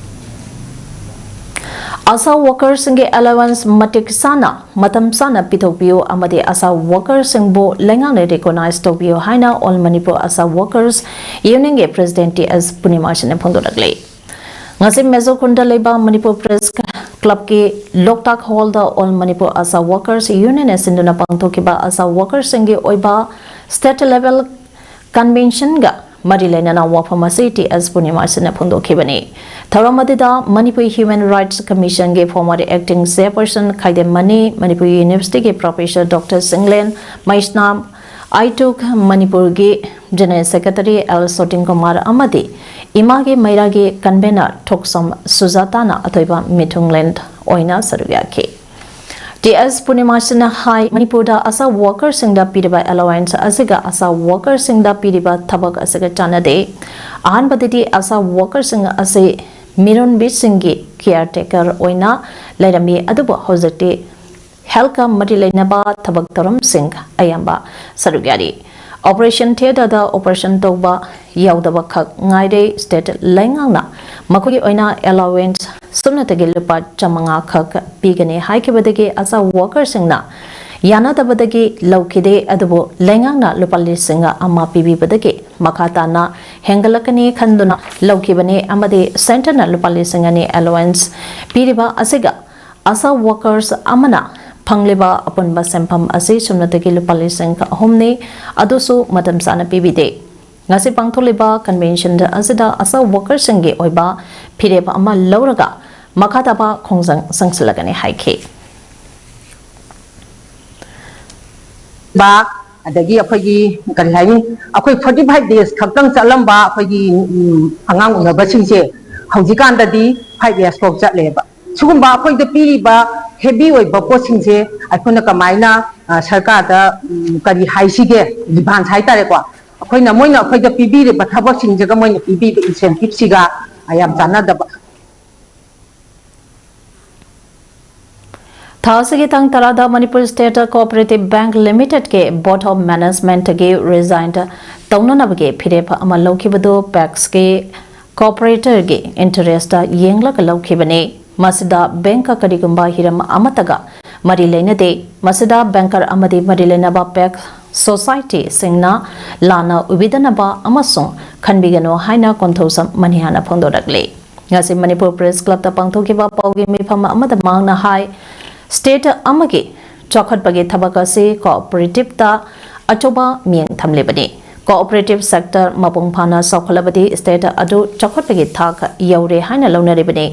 ꯑꯁꯥ ꯋꯥꯀꯔꯁꯤꯡꯒꯤ ꯑꯦꯂꯥꯋꯦꯟꯁ ꯃꯇꯤꯛ ꯆꯥꯅ, ꯃꯇꯝ ꯆꯥꯅ ꯄꯤꯊꯣꯛꯄꯤꯌꯨ ꯑꯃꯗꯤ ꯑꯁꯥ ꯋꯥꯀꯔꯁꯤꯡꯕꯨ ꯂꯩꯉꯥꯛꯅ ꯔꯤꯀꯣꯒꯅꯥꯏꯖ ꯇꯧꯕꯤꯌꯨ ꯍꯥꯏꯅ ꯑꯣꯜ ꯃꯅꯤꯄꯨꯔ ꯑꯁꯥ ꯋꯥꯀꯔꯁ ꯌꯨꯅꯤꯌꯟꯒꯤ ꯄ꯭ꯔꯦꯁꯤꯗꯦꯟꯠ ꯇꯤ ꯑꯦꯁ ꯄꯨꯔꯅꯤꯃꯥꯁꯤꯅ ꯐꯣꯡꯗꯣꯔꯛꯂꯤ꯫ ꯉꯁꯤ ꯃꯦꯖꯣ ꯈꯨꯟꯗ ꯂꯩꯕ ꯃꯅꯤꯄꯨꯔ ꯄ꯭ꯔꯦꯁ ꯀ꯭ꯂꯕꯀꯤ ꯂꯣꯛꯇꯥꯛ ꯍꯣꯜꯗ ꯑꯣꯜ ꯃꯅꯤꯄꯨꯔ ꯑꯁꯥ ꯋꯥꯀꯔꯁ ꯌꯨꯅꯤꯌꯟꯅ ꯁꯤꯟꯗꯨꯅ ꯄꯥꯡꯊꯣꯛꯈꯤꯕ ꯑꯁꯥ ꯋꯥꯀꯔꯁꯤꯡꯒꯤ ꯑꯣꯏꯕ ꯁ꯭ꯇꯦꯠ ꯂꯦꯚꯦꯜ ꯀꯟꯚꯦꯟꯁꯟꯒ ꯃꯔꯤ ꯂꯩꯅꯅ ꯋꯥꯐꯝ ꯑꯁꯤ ꯇꯤ ꯑꯦꯁ ꯄꯨꯔꯅꯤꯃꯥꯁꯤꯅ ꯐꯣꯡꯗꯣꯛꯈꯤꯕꯅꯤ꯫ ꯊꯧꯔꯝ ꯑꯗꯨꯗ ꯃꯅꯤꯄꯨꯔ ꯍ꯭ꯌꯨꯃꯦꯟ ꯔꯥꯏꯠꯁ ꯀꯃꯤꯁꯟꯒꯤ former acting chairperson Khaidem Mani, Manipur ꯌꯨꯅꯤꯚꯔꯁꯤꯇꯤꯒꯤ professor doctor Chinglen Meisnam, AITUC ꯃꯅꯤꯄꯨꯔꯒꯤ general secretary L Soting Kumar ꯑꯃꯗꯤ ꯏꯃꯥꯒꯤ ꯃꯩꯔꯥꯒꯤ ꯀꯟꯚꯦꯅꯔ ꯊꯣꯛꯁꯝ ꯁꯨꯖꯥꯇꯥꯅ ꯑꯊꯣꯏꯕ ꯃꯤꯊꯨꯡꯂꯦꯟ ꯑꯣꯏꯅ ꯁꯔꯨꯛ ꯌꯥꯈꯤ꯫ ꯇꯤ ꯑꯦꯁ ꯄꯨꯔꯅꯤꯃꯥꯁꯤꯅ ꯍꯥꯏ, ꯃꯅꯤꯄꯨꯔꯗ ꯑꯁꯥ ꯋꯥꯀꯔꯁꯤꯡꯗ ꯄꯤꯔꯤꯕ ꯑꯦꯂꯥꯋꯦꯟꯁ ꯑꯁꯤꯒ ꯑꯁꯥ ꯋꯥꯀꯔꯁꯤꯡꯗ ꯄꯤꯔꯤꯕ ꯊꯕꯛ ꯑꯁꯤꯒ ꯆꯥꯟꯅꯗꯦ꯫ ꯑꯍꯥꯟꯕꯗꯗꯤ ꯑꯁꯥ ꯋꯥꯀꯔꯁꯤꯡ ꯑꯁꯤ ꯃꯤꯔꯣꯟꯕꯤꯁꯤꯡꯒꯤ ꯀꯤꯌꯔ ꯇꯦꯀꯔ ꯑꯣꯏꯅ ꯂꯩꯔꯝꯃꯤ, ꯑꯗꯨꯕꯨ ꯍꯧꯖꯤꯛꯇꯤ ꯍꯦꯜꯊꯀ ꯃꯔꯤ ꯂꯩꯅꯕ ꯊꯕꯛ ꯊꯧꯔꯝꯁꯤꯡ ꯑꯌꯥꯝꯕ ꯁꯔꯨꯛ ꯌꯥꯔꯤ꯫ ꯑꯣꯄꯔꯦꯁꯟ ꯊꯤꯌꯦꯇꯔꯗ ꯑꯣꯄꯔꯦꯁꯟ ꯇꯧꯕ ꯌꯥꯎꯗꯕ ꯈꯛ ꯉꯥꯏꯔꯦ꯫ ꯁ꯭ꯇꯦꯠ ꯂꯩꯉꯥꯛꯅ ꯃꯈꯣꯏꯒꯤ ꯑꯣꯏꯅ ꯑꯦꯂꯥꯋꯦꯟꯁ ꯁꯨꯞꯅꯇꯒꯤ ꯂꯨꯄꯥ ꯆꯥꯃꯉꯥ ꯈꯛ ꯄꯤꯒꯅꯤ ꯍꯥꯏꯈꯤꯕꯗꯒꯤ ꯑꯁꯥ ꯋꯥꯀꯔꯁꯤꯡꯅ ꯌꯥꯅꯗꯕꯗꯒꯤ ꯂꯧꯈꯤꯗꯦ, ꯑꯗꯨꯕꯨ ꯂꯩꯉꯥꯛꯅ ꯂꯨꯄꯥ ꯂꯤꯁꯤꯡ ꯑꯃ ꯄꯤꯕꯤꯕꯗꯒꯤ ꯃꯈꯥ ꯇꯥꯅ ꯍꯦꯟꯒꯠꯂꯛꯀꯅꯤ ꯈꯟꯗꯨꯅ ꯂꯧꯈꯤꯕꯅꯤ ꯑꯃꯗꯤ ꯁꯦꯟꯇꯔꯅ ꯂꯨꯄꯥ ꯂꯤꯁꯤꯡ ꯑꯅꯤ ꯑꯦꯂꯥꯋꯦꯟꯁ ꯄꯤꯔꯤꯕ ꯑꯁꯤꯒ ꯑꯁꯥ ꯋꯥꯀꯔꯁ ꯑꯃꯅ ꯐꯪꯂꯤꯕ ꯑꯄꯨꯟꯕ ꯁꯦꯟꯐꯝ ꯑꯁꯤ ꯁꯨꯞꯅꯇꯒꯤ ꯂꯨꯄꯥ ꯂꯤꯁꯤꯡ ꯑꯍꯨꯝꯅꯤ, ꯑꯗꯨꯁꯨ ꯃꯇꯝ ꯆꯥꯅ ꯄꯤꯕꯤꯗꯦ꯫ ꯉꯁꯤ ꯄꯥꯡꯊꯣꯛꯂꯤꯕ ꯀꯟꯚꯦꯟꯁꯟ ꯑꯁꯤꯗ ꯑꯁꯥ ꯋꯥꯀꯔꯁꯤꯡꯒꯤ ꯑꯣꯏꯕ ꯐꯤꯔꯦꯞ ꯑꯃ ꯂꯧꯔꯒ ꯃꯈꯥ ꯇꯥꯕ ꯈꯣꯡꯖꯪ ꯆꯪꯁꯤꯜꯂꯒꯅꯤ ꯍꯥꯏꯈꯤ꯫ ꯕꯥ, ꯑꯗꯒꯤ ꯑꯩꯈꯣꯏꯒꯤ ꯀꯔꯤ ꯍꯥꯏꯅꯤ, ꯑꯩꯈꯣꯏ forty five days ꯈꯛꯇꯪ ꯆꯠꯂꯝꯕ ꯑꯩꯈꯣꯏꯒꯤ, ꯎꯝ, ꯑꯉꯥꯡ ꯎꯅꯕꯁꯤꯡꯁꯦ ꯍꯧꯖꯤꯛꯀꯥꯟꯗꯗꯤ five years ꯐꯥꯎ ꯆꯠꯂꯦꯕ꯫ ꯁꯤꯒꯨꯝꯕ ꯑꯩꯈꯣꯏꯗ ꯄꯤꯔꯤꯕ heavy ꯑꯣꯏꯕ ꯄꯣꯠꯁꯤꯡꯁꯦ ꯑꯩꯈꯣꯏꯅ ꯀꯃꯥꯏꯅ, ꯑ, ꯁꯔꯀꯥꯔꯗ, ꯎꯝ, ꯀꯔꯤ ꯍꯥꯏꯁꯤꯒꯦ, advance ꯍꯥꯏꯇꯥꯔꯦꯀꯣ, ꯑꯩꯈꯣꯏꯅ, ꯃꯣꯏꯅ ꯑꯩꯈꯣꯏꯗ ꯄꯤꯕꯤꯔꯤꯕ ꯊꯕꯛꯁꯤꯡꯁꯤꯒ ꯃꯣꯏꯅ ꯄꯤꯕꯤꯕ incentive ꯁꯤꯒ, ꯑ, ꯌꯥꯝ ꯆꯥꯟꯅꯗꯕ꯫ ꯊꯥ ꯑꯁꯤꯒꯤ ꯇꯥꯡ ꯇꯔꯥꯗ ꯃꯅꯤꯄꯨꯔ ꯁ꯭ꯇꯦꯠ ꯀꯣꯑꯣꯄꯔꯦꯇꯤꯚ ꯕꯦꯡꯛ ꯂꯤꯃꯤꯇꯦꯗꯀꯤ ꯕꯣꯔꯗ ꯑꯣꯐ ꯃꯦꯅꯦꯖꯃꯦꯟꯠꯇꯒꯤ ꯔꯤꯖꯥꯏꯟ ꯇꯧꯅꯅꯕꯒꯤ ꯐꯤꯔꯦꯞ ꯑꯃ ꯂꯧꯈꯤꯕꯗꯨ ꯄꯦꯛꯁꯀꯤ ꯀꯣꯑꯣꯄꯔꯦꯇꯔꯒꯤ ꯏꯟꯇꯔꯦꯁꯇ ꯌꯦꯡꯂꯒ ꯂꯧꯈꯤꯕꯅꯤ꯫ ꯃꯁꯤꯗ ꯕꯦꯡꯛꯀ ꯀꯔꯤꯒꯨꯝꯕ ꯍꯤꯔꯝ ꯑꯃꯠꯇꯒ ꯃꯔꯤ ꯂꯩꯅꯗꯦ꯫ ꯃꯁꯤꯗ ꯕꯦꯡꯀꯔ ꯑꯃꯗꯤ ꯃꯔꯤ ꯂꯩꯅꯕ ꯄꯦꯛꯁ ꯁꯣꯁꯥꯏꯇꯤꯁꯤꯡꯅ ꯂꯥꯟꯅ ꯎꯕꯤꯗꯅꯕ ꯑꯃꯁꯨꯡ ꯈꯟꯕꯤꯒꯅꯨ ꯍꯥꯏꯅ ꯀꯣꯟꯊꯧꯖꯝ ꯃꯅꯤꯌꯥꯅ ꯐꯣꯡꯗꯣꯔꯛꯂꯤ꯫ ꯉꯁꯤ ꯃꯅꯤꯄꯨꯔ ꯄ꯭ꯔꯦꯁ ꯀ꯭ꯂꯕꯇ ꯄꯥꯡꯊꯣꯛꯈꯤꯕ ꯄꯥꯎꯒꯤ ꯃꯤꯐꯝ ꯑꯃꯗ ꯃꯍꯥꯛꯅ ꯍꯥꯏ, ꯁ꯭ꯇꯦꯠ ꯑꯃꯒꯤ ꯆꯥꯎꯈꯠꯄꯒꯤ ꯊꯕꯛ ꯑꯁꯤ ꯀꯣꯑꯣꯄꯔꯦꯇꯤꯚꯇ ꯑꯆꯧꯕ ꯃꯤꯠꯌꯦꯡ ꯊꯝꯂꯤꯕꯅꯤ꯫ ꯀꯣꯑꯣꯄꯔꯦꯇꯤꯚ ꯁꯦꯛꯇꯔ ꯃꯄꯨꯡ ꯐꯥꯅ ꯆꯥꯎꯈꯠꯂꯕꯗꯤ ꯁ꯭ꯇꯦꯠ ꯑꯗꯨ ꯆꯥꯎꯈꯠꯄꯒꯤ ꯊꯥꯛ ꯌꯧꯔꯦ ꯍꯥꯏꯅ ꯂꯧꯅꯔꯤꯕꯅꯤ꯫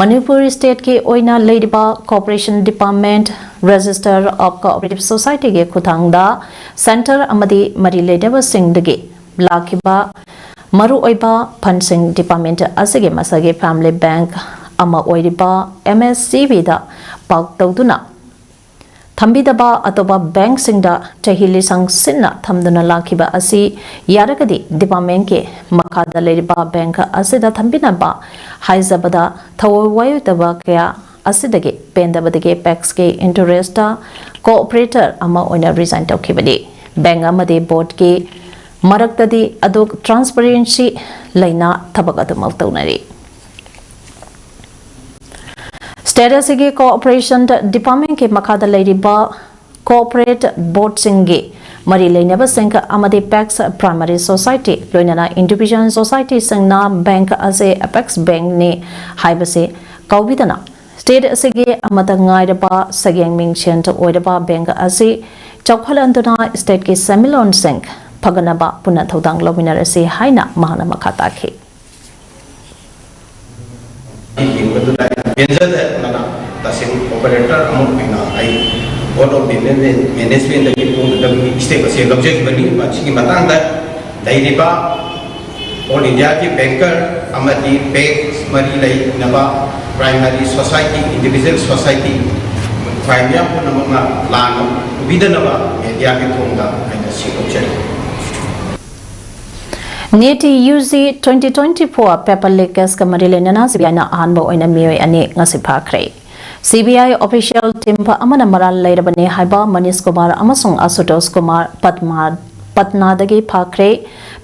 ꯃꯅꯤꯄꯨꯔ ꯁ꯭ꯇꯦꯠꯀꯤ ꯑꯣꯏꯅ ꯂꯩꯔꯤꯕ cooperation department, registrar of cooperative ꯁꯣꯁꯥꯏꯇꯤꯒꯤ ꯈꯨꯠꯊꯥꯡꯗ ꯁꯦꯟꯇꯔ ꯑꯃꯗꯤ ꯃꯔꯤ ꯂꯩꯅꯕꯁꯤꯡꯗꯒꯤ ꯂꯥꯛꯈꯤꯕ ꯃꯔꯨꯑꯣꯏꯕ ꯐꯟꯁꯤꯡ ꯗꯤꯄꯥꯔꯠꯃꯦꯟꯠ ꯑꯁꯤꯒꯤ ꯃꯁꯥꯒꯤ ꯐꯦꯃꯤꯂꯤ ꯕꯦꯡꯛ ꯑꯃ ꯑꯣꯏꯔꯤꯕ ꯑꯦꯝ ꯑꯦꯁ ꯁꯤ ꯕꯤꯗ ꯄꯥꯎ ꯇꯧꯗꯨꯅ ꯊꯝꯕꯤꯗꯕ ꯑꯇꯣꯞꯄ ꯕꯦꯡꯛꯁꯤꯡꯗ ꯆꯍꯤ ꯂꯤꯁꯪ ꯁꯤꯠꯅ ꯊꯝꯗꯨꯅ ꯂꯥꯛꯈꯤꯕ ꯑꯁꯤ ꯌꯥꯔꯒꯗꯤ ꯗꯤꯄꯥꯔꯠꯃꯦꯟꯠꯀꯤ ꯃꯈꯥꯗ ꯂꯩꯔꯤꯕ ꯕꯦꯡꯛ ꯑꯁꯤꯗ ꯊꯝꯕꯤꯅꯕ ꯍꯥꯏꯖꯕꯗ ꯊꯑꯣꯏ ꯋꯥꯌꯣꯏꯗꯕ ꯀꯌꯥ ꯑꯁꯤꯗꯒꯤ ꯄꯦꯟꯗꯕꯗꯒꯤ ꯄꯦꯛꯁꯀꯤ ꯏꯟꯇꯔꯦꯁꯇ ꯀꯣꯑꯣꯄꯔꯦꯇꯔ ꯑꯃ ꯑꯣꯏꯅ ꯔꯤꯖꯥꯏꯟ ꯇꯧꯈꯤꯕꯅꯤ꯫ ꯕꯦꯡꯛ ꯑꯃꯗꯤ ꯕꯣꯔꯗꯀꯤ ꯃꯔꯛꯇꯗꯤ ꯑꯗꯨ ꯇ꯭ꯔꯥꯟꯁꯄꯔꯦꯟꯁꯤ ꯂꯩꯅ ꯊꯕꯛ ꯑꯗꯨꯃꯛ ꯇꯧꯅꯔꯤ꯫ ꯁ꯭ꯇꯦꯠ ꯑꯁꯤꯒꯤ ꯀꯣꯑꯣꯄꯔꯦꯁꯟ ꯗꯤꯄꯥꯔꯠꯃꯦꯟꯠꯀꯤ ꯃꯈꯥꯗ ꯂꯩꯔꯤꯕ ꯀꯣꯑꯣꯄꯔꯦꯠ ꯕꯣꯔꯗꯁꯤꯡꯒꯤ ꯃꯔꯤ ꯂꯩꯅꯕꯁꯤꯡ ꯑꯃꯗꯤ ꯄꯦꯛꯁ ꯄ꯭ꯔꯥꯏꯃꯥꯔꯤ ꯁꯣꯁꯥꯏꯇꯤ, ꯂꯣꯏꯅꯅ ꯏꯟꯗꯤꯚꯤꯖꯨꯋꯦꯜ ꯁꯣꯁꯥꯏꯇꯤꯁꯤꯡꯅ ꯕꯦꯡꯛ ꯑꯁꯤ ꯑꯦꯄꯦꯛꯁ ꯕꯦꯡꯛꯅꯤ ꯍꯥꯏꯕꯁꯤ ꯀꯥꯎꯕꯤꯗꯅ, ꯁ꯭ꯇꯦꯠ ꯑꯁꯤꯒꯤ ꯑꯃꯠꯇ ꯉꯥꯏꯔꯕ ꯁꯛꯌꯦꯡ ꯃꯤꯡꯁꯦꯟ ꯑꯣꯏꯔꯕ ꯕꯦꯡꯛ ꯑꯁꯤ ꯆꯥꯎꯈꯠꯍꯟꯗꯨꯅ ꯁ꯭ꯇꯦꯠꯀꯤ ꯁꯦꯟꯃꯤꯠꯂꯣꯟꯁꯤꯡ ꯐꯒꯠꯅꯕ ꯄꯨꯟꯅ ꯊꯧꯗꯥꯡ ꯂꯧꯃꯤꯟꯅꯔꯁꯤ ꯍꯥꯏꯅ ꯃꯍꯥꯛꯅ ꯃꯈꯥ ꯇꯥꯈꯤ꯫ ꯌꯦꯡꯕꯗꯨꯗ ꯑꯩꯅ ꯄꯦꯟꯖꯗꯗꯅ ꯇꯁꯦꯡꯅ ꯑꯣꯄꯔꯦꯇꯔ ꯑꯃ ꯑꯣꯏꯅ ꯑꯩ ꯕꯣꯔꯗ ꯑꯣꯐ ꯃꯦꯅꯦꯖꯃꯦꯟ, ꯃꯦꯅꯦꯖꯃꯦꯟꯗꯒꯤ ꯐꯣꯡꯒꯗꯕꯒꯤ ꯁ꯭ꯇꯦꯞ ꯑꯁꯤ ꯂꯧꯖꯈꯤꯕꯅꯤ꯫ ꯃꯁꯤꯒꯤ ꯃꯇꯥꯡꯗ ꯂꯩꯔꯤꯕ ꯑꯣꯜ ꯏꯟꯗꯤꯌꯥꯒꯤ ꯕꯦꯡꯀꯔ ꯑꯃꯗꯤ ꯄꯦꯛꯁ ꯃꯔꯤ ꯂꯩꯅꯕ ꯄ꯭ꯔꯥꯏꯃꯥꯔꯤ ꯁꯣꯁꯥꯏꯇꯤ, ꯏꯟꯗꯤꯚꯤꯖꯨꯋꯦꯜ ꯁꯣꯁꯥꯏꯇꯤ, ꯈ꯭ꯋꯥꯏ ꯃꯤꯌꯥꯝ ꯄꯨꯝꯅꯃꯛꯅ ꯂꯥꯟꯅ ꯎꯕꯤꯗꯅꯕ ꯃꯦꯗꯤꯌꯥꯒꯤ ꯊꯣꯡꯗ ꯑꯩꯅ ꯁꯤ ꯂꯧꯖꯔꯤ꯫ NEET U G twenty twenty-four paper leakageꯀ ꯃꯔꯤ ꯂꯩꯅꯅ ꯁꯤ ꯕꯤ ꯑꯥꯏꯅ ꯑꯍꯥꯟꯕ ꯑꯣꯏꯅ ꯃꯤꯑꯣꯏ ꯑꯅꯤ ꯉꯁꯤ ꯐꯥꯈ꯭ꯔꯦ꯫ CBI official team ꯑꯃꯅ ꯃꯔꯥꯜ ꯂꯩꯔꯕꯅꯤ ꯍꯥꯏꯕ ꯃꯅꯤꯁ ꯀꯨꯃꯥꯔ ꯑꯃꯁꯨꯡ ꯑꯁꯨꯇꯣꯁ ꯀꯨꯃꯥꯔ ꯄꯠꯃꯥ ꯄꯠꯅꯥꯗꯒꯤ ꯐꯥꯈ꯭ꯔꯦ꯫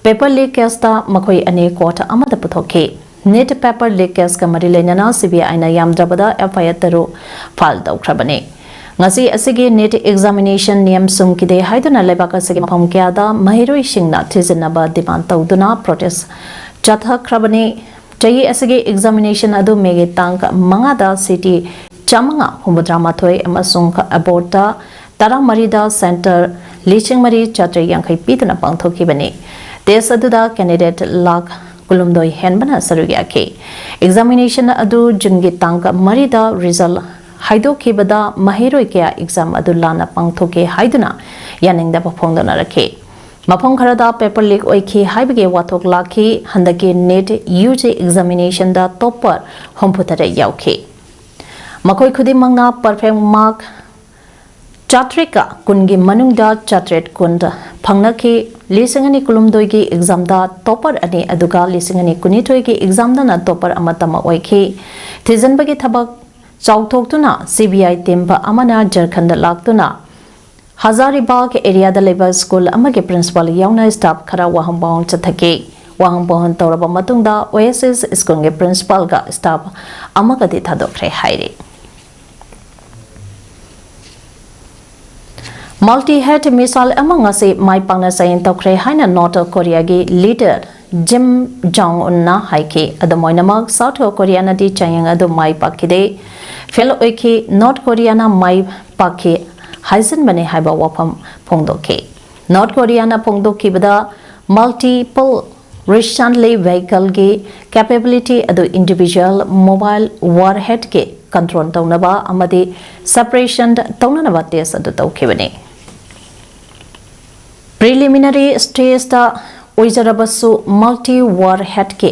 Paper leak case ꯇ ꯃꯈꯣꯏ ꯑꯅꯤ court ꯑꯃꯗ ꯄꯨꯊꯣꯛꯈꯤ꯫ NEET paper leak case ꯀ ꯃꯔꯤ ꯂꯩꯅꯅ CBI ꯅ ꯌꯥꯝꯗ꯭ꯔꯕꯗ FIR ꯇꯔꯨꯛ file ꯇꯧꯈ꯭ꯔꯕꯅꯤ꯫ ꯉꯁꯤ ꯑꯁꯤꯒꯤ NEET examination ꯅꯤꯌꯝ ꯆꯨꯝꯈꯤꯗꯦ ꯍꯥꯏꯗꯨꯅ ꯂꯩꯕꯥꯛ ꯑꯁꯤꯒꯤ ꯃꯐꯝ ꯀꯌꯥꯗ ꯃꯍꯩꯔꯣꯏꯁꯤꯡꯅ ꯊꯤꯖꯤꯟꯅꯕ demand ꯇꯧꯗꯨꯅ protest ꯆꯠꯊꯈ꯭ꯔꯕꯅꯤ꯫ ꯆꯍꯤ ꯑꯁꯤꯒꯤ examination ꯑꯗꯨ May ꯒꯤ ꯇꯥꯡ ꯃꯉꯥꯗ seat ꯆꯥꯃꯉꯥ ꯍꯨꯝꯐꯨꯇꯔꯥ ꯃꯥꯊꯣꯏ ꯑꯃꯁꯨꯡ board ꯇ ꯇꯔꯥꯃꯔꯤꯗ center ꯂꯤꯁꯤꯡ ꯃꯔꯤ ꯆꯥꯇ꯭ꯔꯦꯠ ꯌꯥꯡꯈꯩ ꯄꯤꯗꯨꯅ ꯄꯥꯡꯊꯣꯛꯈꯤꯕꯅꯤ꯫ Test ꯑꯗꯨꯗ candidate ꯂꯥꯈ ꯀꯨꯟꯍꯨꯝꯗꯣꯏ ꯍꯦꯟꯕꯅ ꯁꯔꯨꯛ ꯌꯥꯈꯤ꯫ Examination ꯑꯗꯨ June ꯒꯤ ꯇꯥꯡ ꯃꯔꯤꯗ result ꯍꯥꯏꯗꯣꯛꯈꯤꯕꯗ ꯃꯍꯩꯔꯣꯏ ꯀꯌꯥ exam ꯑꯗꯨ ꯂꯥꯟꯅ ꯄꯥꯡꯊꯣꯛꯈꯤ ꯍꯥꯏꯗꯨꯅ ꯌꯥꯅꯤꯡꯗꯕ ꯐꯣꯡꯗꯣꯛꯅꯔꯛꯈꯤ꯫ ꯃꯐꯝ ꯈꯔꯗ paper leak ꯑꯣꯏꯈꯤ ꯍꯥꯏꯕꯒꯤ ꯋꯥꯊꯣꯛ ꯂꯥꯛꯈꯤ꯫ ꯍꯟꯗꯛꯀꯤ NEET UG examination ꯗ topper ꯍꯨꯝꯐꯨꯇꯔꯦꯠ ꯌꯥꯎꯈꯤ꯫ ꯃꯈꯣꯏ ꯈꯨꯗꯤꯡꯃꯛꯅ perfect mark ꯆꯥꯇ꯭ꯔꯦꯠꯀ ꯀꯨꯟꯒꯤ ꯃꯅꯨꯡꯗ ꯆꯥꯇ꯭ꯔꯦꯠ ꯀꯨꯟ ꯐꯪꯅꯈꯤ꯫ ꯂꯤꯁꯤꯡ ꯑꯅꯤ ꯀꯨꯟꯍꯨꯝꯗꯣꯏꯒꯤ exam ꯗ topper ꯑꯅꯤ ꯑꯗꯨꯒ ꯂꯤꯁꯤꯡ ꯑꯅꯤ ꯀꯨꯟꯅꯤꯊꯣꯏꯒꯤ exam ꯗꯅ topper ꯑꯃꯠꯇꯃꯛ ꯑꯣꯏꯈꯤ꯫ ꯊꯤꯖꯤꯟꯕꯒꯤ ꯊꯕꯛ ꯆꯥꯎꯊꯣꯛꯇꯨꯅ CBI team ꯑꯃꯅ ꯖꯔꯈꯟꯗ ꯂꯥꯛꯇꯨꯅ ꯍꯖꯥꯔꯤꯕꯥꯒ area ꯗ ꯂꯩꯕ school ꯑꯃꯒꯤ principal ꯌꯥꯎꯅ staff ꯈꯔ ꯋꯥꯍꯪ ꯄꯥꯎꯍꯪ ꯆꯠꯊꯈꯤ꯫ ꯋꯥꯍꯪ ꯄꯥꯎꯍꯪ ꯇꯧꯔꯕ ꯃꯇꯨꯡꯗ Oasis school ꯒꯤ principal ꯒ staff ꯑꯃꯒꯗꯤ ꯊꯥꯗꯣꯛꯈ꯭ꯔꯦ ꯍꯥꯏꯔꯤ꯫ Multi head missile ꯑꯃ ꯉꯁꯤ ꯃꯥꯏ ꯄꯥꯛꯅ ꯆꯥꯡꯌꯦꯡ ꯇꯧꯈ꯭ꯔꯦ ꯍꯥꯏꯅ North Korea ꯒꯤ leader Kim Jong Un ꯅ ꯍꯥꯏꯈꯤ꯫ ꯑꯗꯨꯝ ꯑꯣꯏꯅꯃꯛ, South Korea ꯅꯗꯤ ꯆꯥꯡꯌꯦꯡ ꯑꯗꯨ ꯃꯥꯏ ꯄꯥꯛꯈꯤꯗꯦ, fail ꯑꯣꯏꯈꯤ꯫ North Korea ꯅ ꯃꯥꯏ ꯄꯥꯛꯈꯤ ꯍꯥꯏꯖꯤꯟꯕꯅꯤ ꯍꯥꯏꯕ ꯋꯥꯐꯝ ꯐꯣꯡꯗꯣꯛꯈꯤ꯫ North Korea ꯅ ꯐꯣꯡꯗꯣꯛꯈꯤꯕꯗ, multiple recently vehicle ꯒꯤ capability ꯑꯗꯨ individual mobile warhead ꯀꯤ control ꯇꯧꯅꯕ ꯑꯃꯗꯤ suppression ꯇꯧꯅꯅꯕ test ꯑꯗꯨ ꯇꯧꯈꯤꯕꯅꯤ꯫ Preliminary stage ꯇ ꯑꯣꯏꯖꯔꯕꯁꯨ, multi warhead ꯀꯤ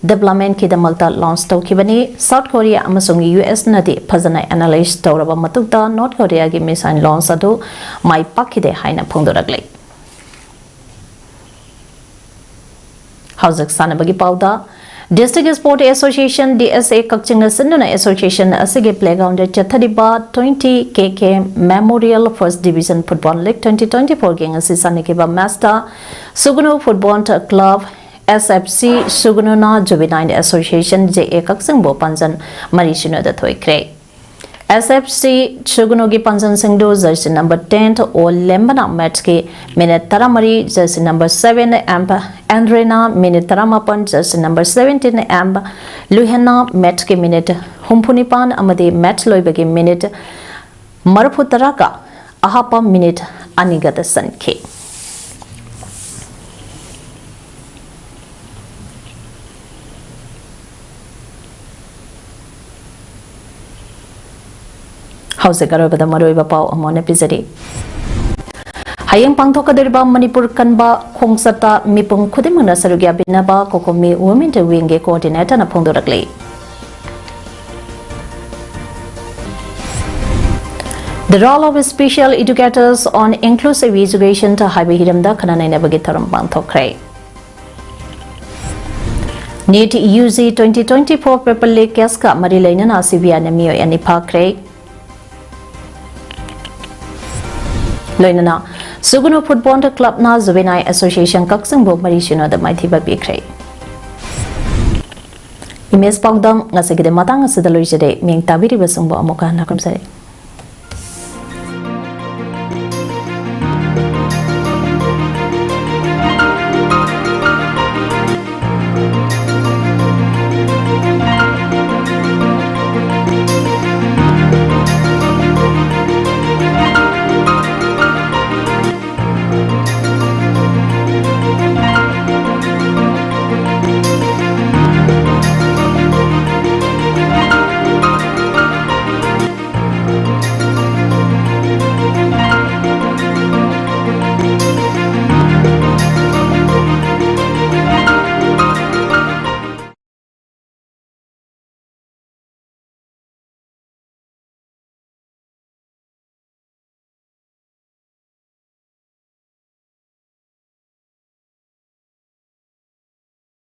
development ꯀꯤꯗꯃꯛꯇ launch ꯇꯧꯈꯤꯕꯅꯤ꯫ South Korea ꯑꯃꯁꯨꯡ US ꯅꯗꯤ ꯐꯖꯅ analyse ꯇꯧꯔꯕ ꯃꯇꯨꯡꯗ North Korea ꯒꯤ missile launch ꯑꯗꯨ ꯃꯥꯏ ꯄꯥꯛꯈꯤꯗꯦ ꯍꯥꯏꯅ ꯐꯣꯡꯗꯣꯔꯛꯂꯤ꯫ ꯍꯧꯖꯤꯛ ꯁꯥꯟꯅꯕꯒꯤ ꯄꯥꯎꯗ, District Sport Association, D S A, ꯀꯛꯆꯤꯡꯅ ꯁꯤꯟꯗꯨꯅ association ꯑꯁꯤꯒꯤ playground ꯗ ꯆꯠꯊꯔꯤꯕ twenty K K Memorial First Division Football League twenty twenty-four ꯒꯤ ꯉꯁꯤ ꯁꯥꯟꯅꯈꯤꯕ match ꯇ ꯁꯨꯒꯅꯨ Football Club, S F C ꯁꯨꯒꯅꯨꯅ Juvenile Association, J A ꯀꯛꯆꯤꯡꯕꯨ ꯄꯥꯟꯖꯟ ꯃꯔꯤ ꯁꯤꯅꯣꯗ ꯊꯣꯏꯈ꯭ꯔꯦ꯫ S F C ꯁꯨꯒꯅꯨꯒꯤ ꯄꯥꯟꯖꯟꯁꯤꯡꯗꯨ jersey number ten ꯑꯣ ꯂꯦꯝꯕꯅ match ꯀꯤ minute ꯇꯔꯥꯃꯔꯤ, jersey number seven ꯑꯦꯝ ꯑꯦꯟꯗ꯭ꯔꯦꯅ minute ꯇꯔꯥꯃꯥꯄꯟ, jersey number seventeen ꯑꯦꯝ ꯂꯨꯍꯦꯟꯅ match ꯀꯤ minute ꯍꯨꯝꯐꯨꯅꯤꯄꯥꯟ ꯑꯃꯗꯤ match ꯂꯣꯏꯕꯒꯤ minute ꯃꯔꯤꯐꯨꯇꯔꯥꯒ ꯑꯍꯥꯞꯄ minute ꯑꯅꯤꯒꯗ ꯆꯟꯈꯤ꯫ ꯍꯧꯖꯤꯛ ꯑꯔꯣꯏꯕꯗ ꯃꯔꯨꯑꯣꯏꯕ ꯄꯥꯎ ꯑꯃꯨꯛ ꯍꯟꯅ ꯄꯤꯖꯔꯤ꯫ ꯍꯌꯦꯡ ꯄꯥꯡꯊꯣꯛꯀꯗꯧꯔꯤꯕ ꯃꯅꯤꯄꯨꯔ ꯀꯟꯕ ꯈꯣꯡꯆꯠꯇ ꯃꯤꯄꯨꯝ ꯈꯨꯗꯤꯡꯃꯛꯅ ꯁꯔꯨꯛ ꯌꯥꯕꯤꯅꯕ ꯀꯣꯀꯣꯃꯤ Women Wing ꯒꯤ coordinator ꯅ ꯐꯣꯡꯗꯣꯔꯛꯂꯤ꯫ The role of special educators on inclusive education ꯍꯥꯏꯕ ꯍꯤꯔꯝꯗ ꯈꯟꯅ ꯅꯩꯅꯕꯒꯤ ꯊꯧꯔꯝ ꯄꯥꯡꯊꯣꯛꯈ꯭ꯔꯦ꯫ NEET U G twenty twenty-four paper leak case ꯀ ꯃꯔꯤ ꯂꯩꯅꯅ C B I ꯅ ꯃꯤꯑꯣꯏ ꯑꯅꯤ ꯐꯥꯈ꯭ꯔꯦ꯫ ꯂꯣꯏꯅꯅ ꯁꯨꯒꯅꯨ Football Club ꯅ Juvenile Association ꯀꯛꯆꯤꯡꯕꯨ ꯃꯔꯤ ꯁꯤꯅꯣꯗ ꯃꯥꯏꯊꯤꯕ ꯄꯤꯈ꯭ꯔꯦ꯫ Image ꯄꯥꯎꯗꯝ ꯉꯁꯤꯒꯤꯗꯤ ꯃꯇꯥꯡ ꯑꯁꯤꯗ ꯂꯣꯏꯖꯔꯦ꯫ ꯃꯤꯡ ꯇꯥꯕꯤꯔꯤꯕꯁꯤꯡꯕꯨ ꯑꯃꯨꯛꯀ ꯍꯟꯅ ꯈꯨꯔꯨꯝꯖꯔꯤ꯫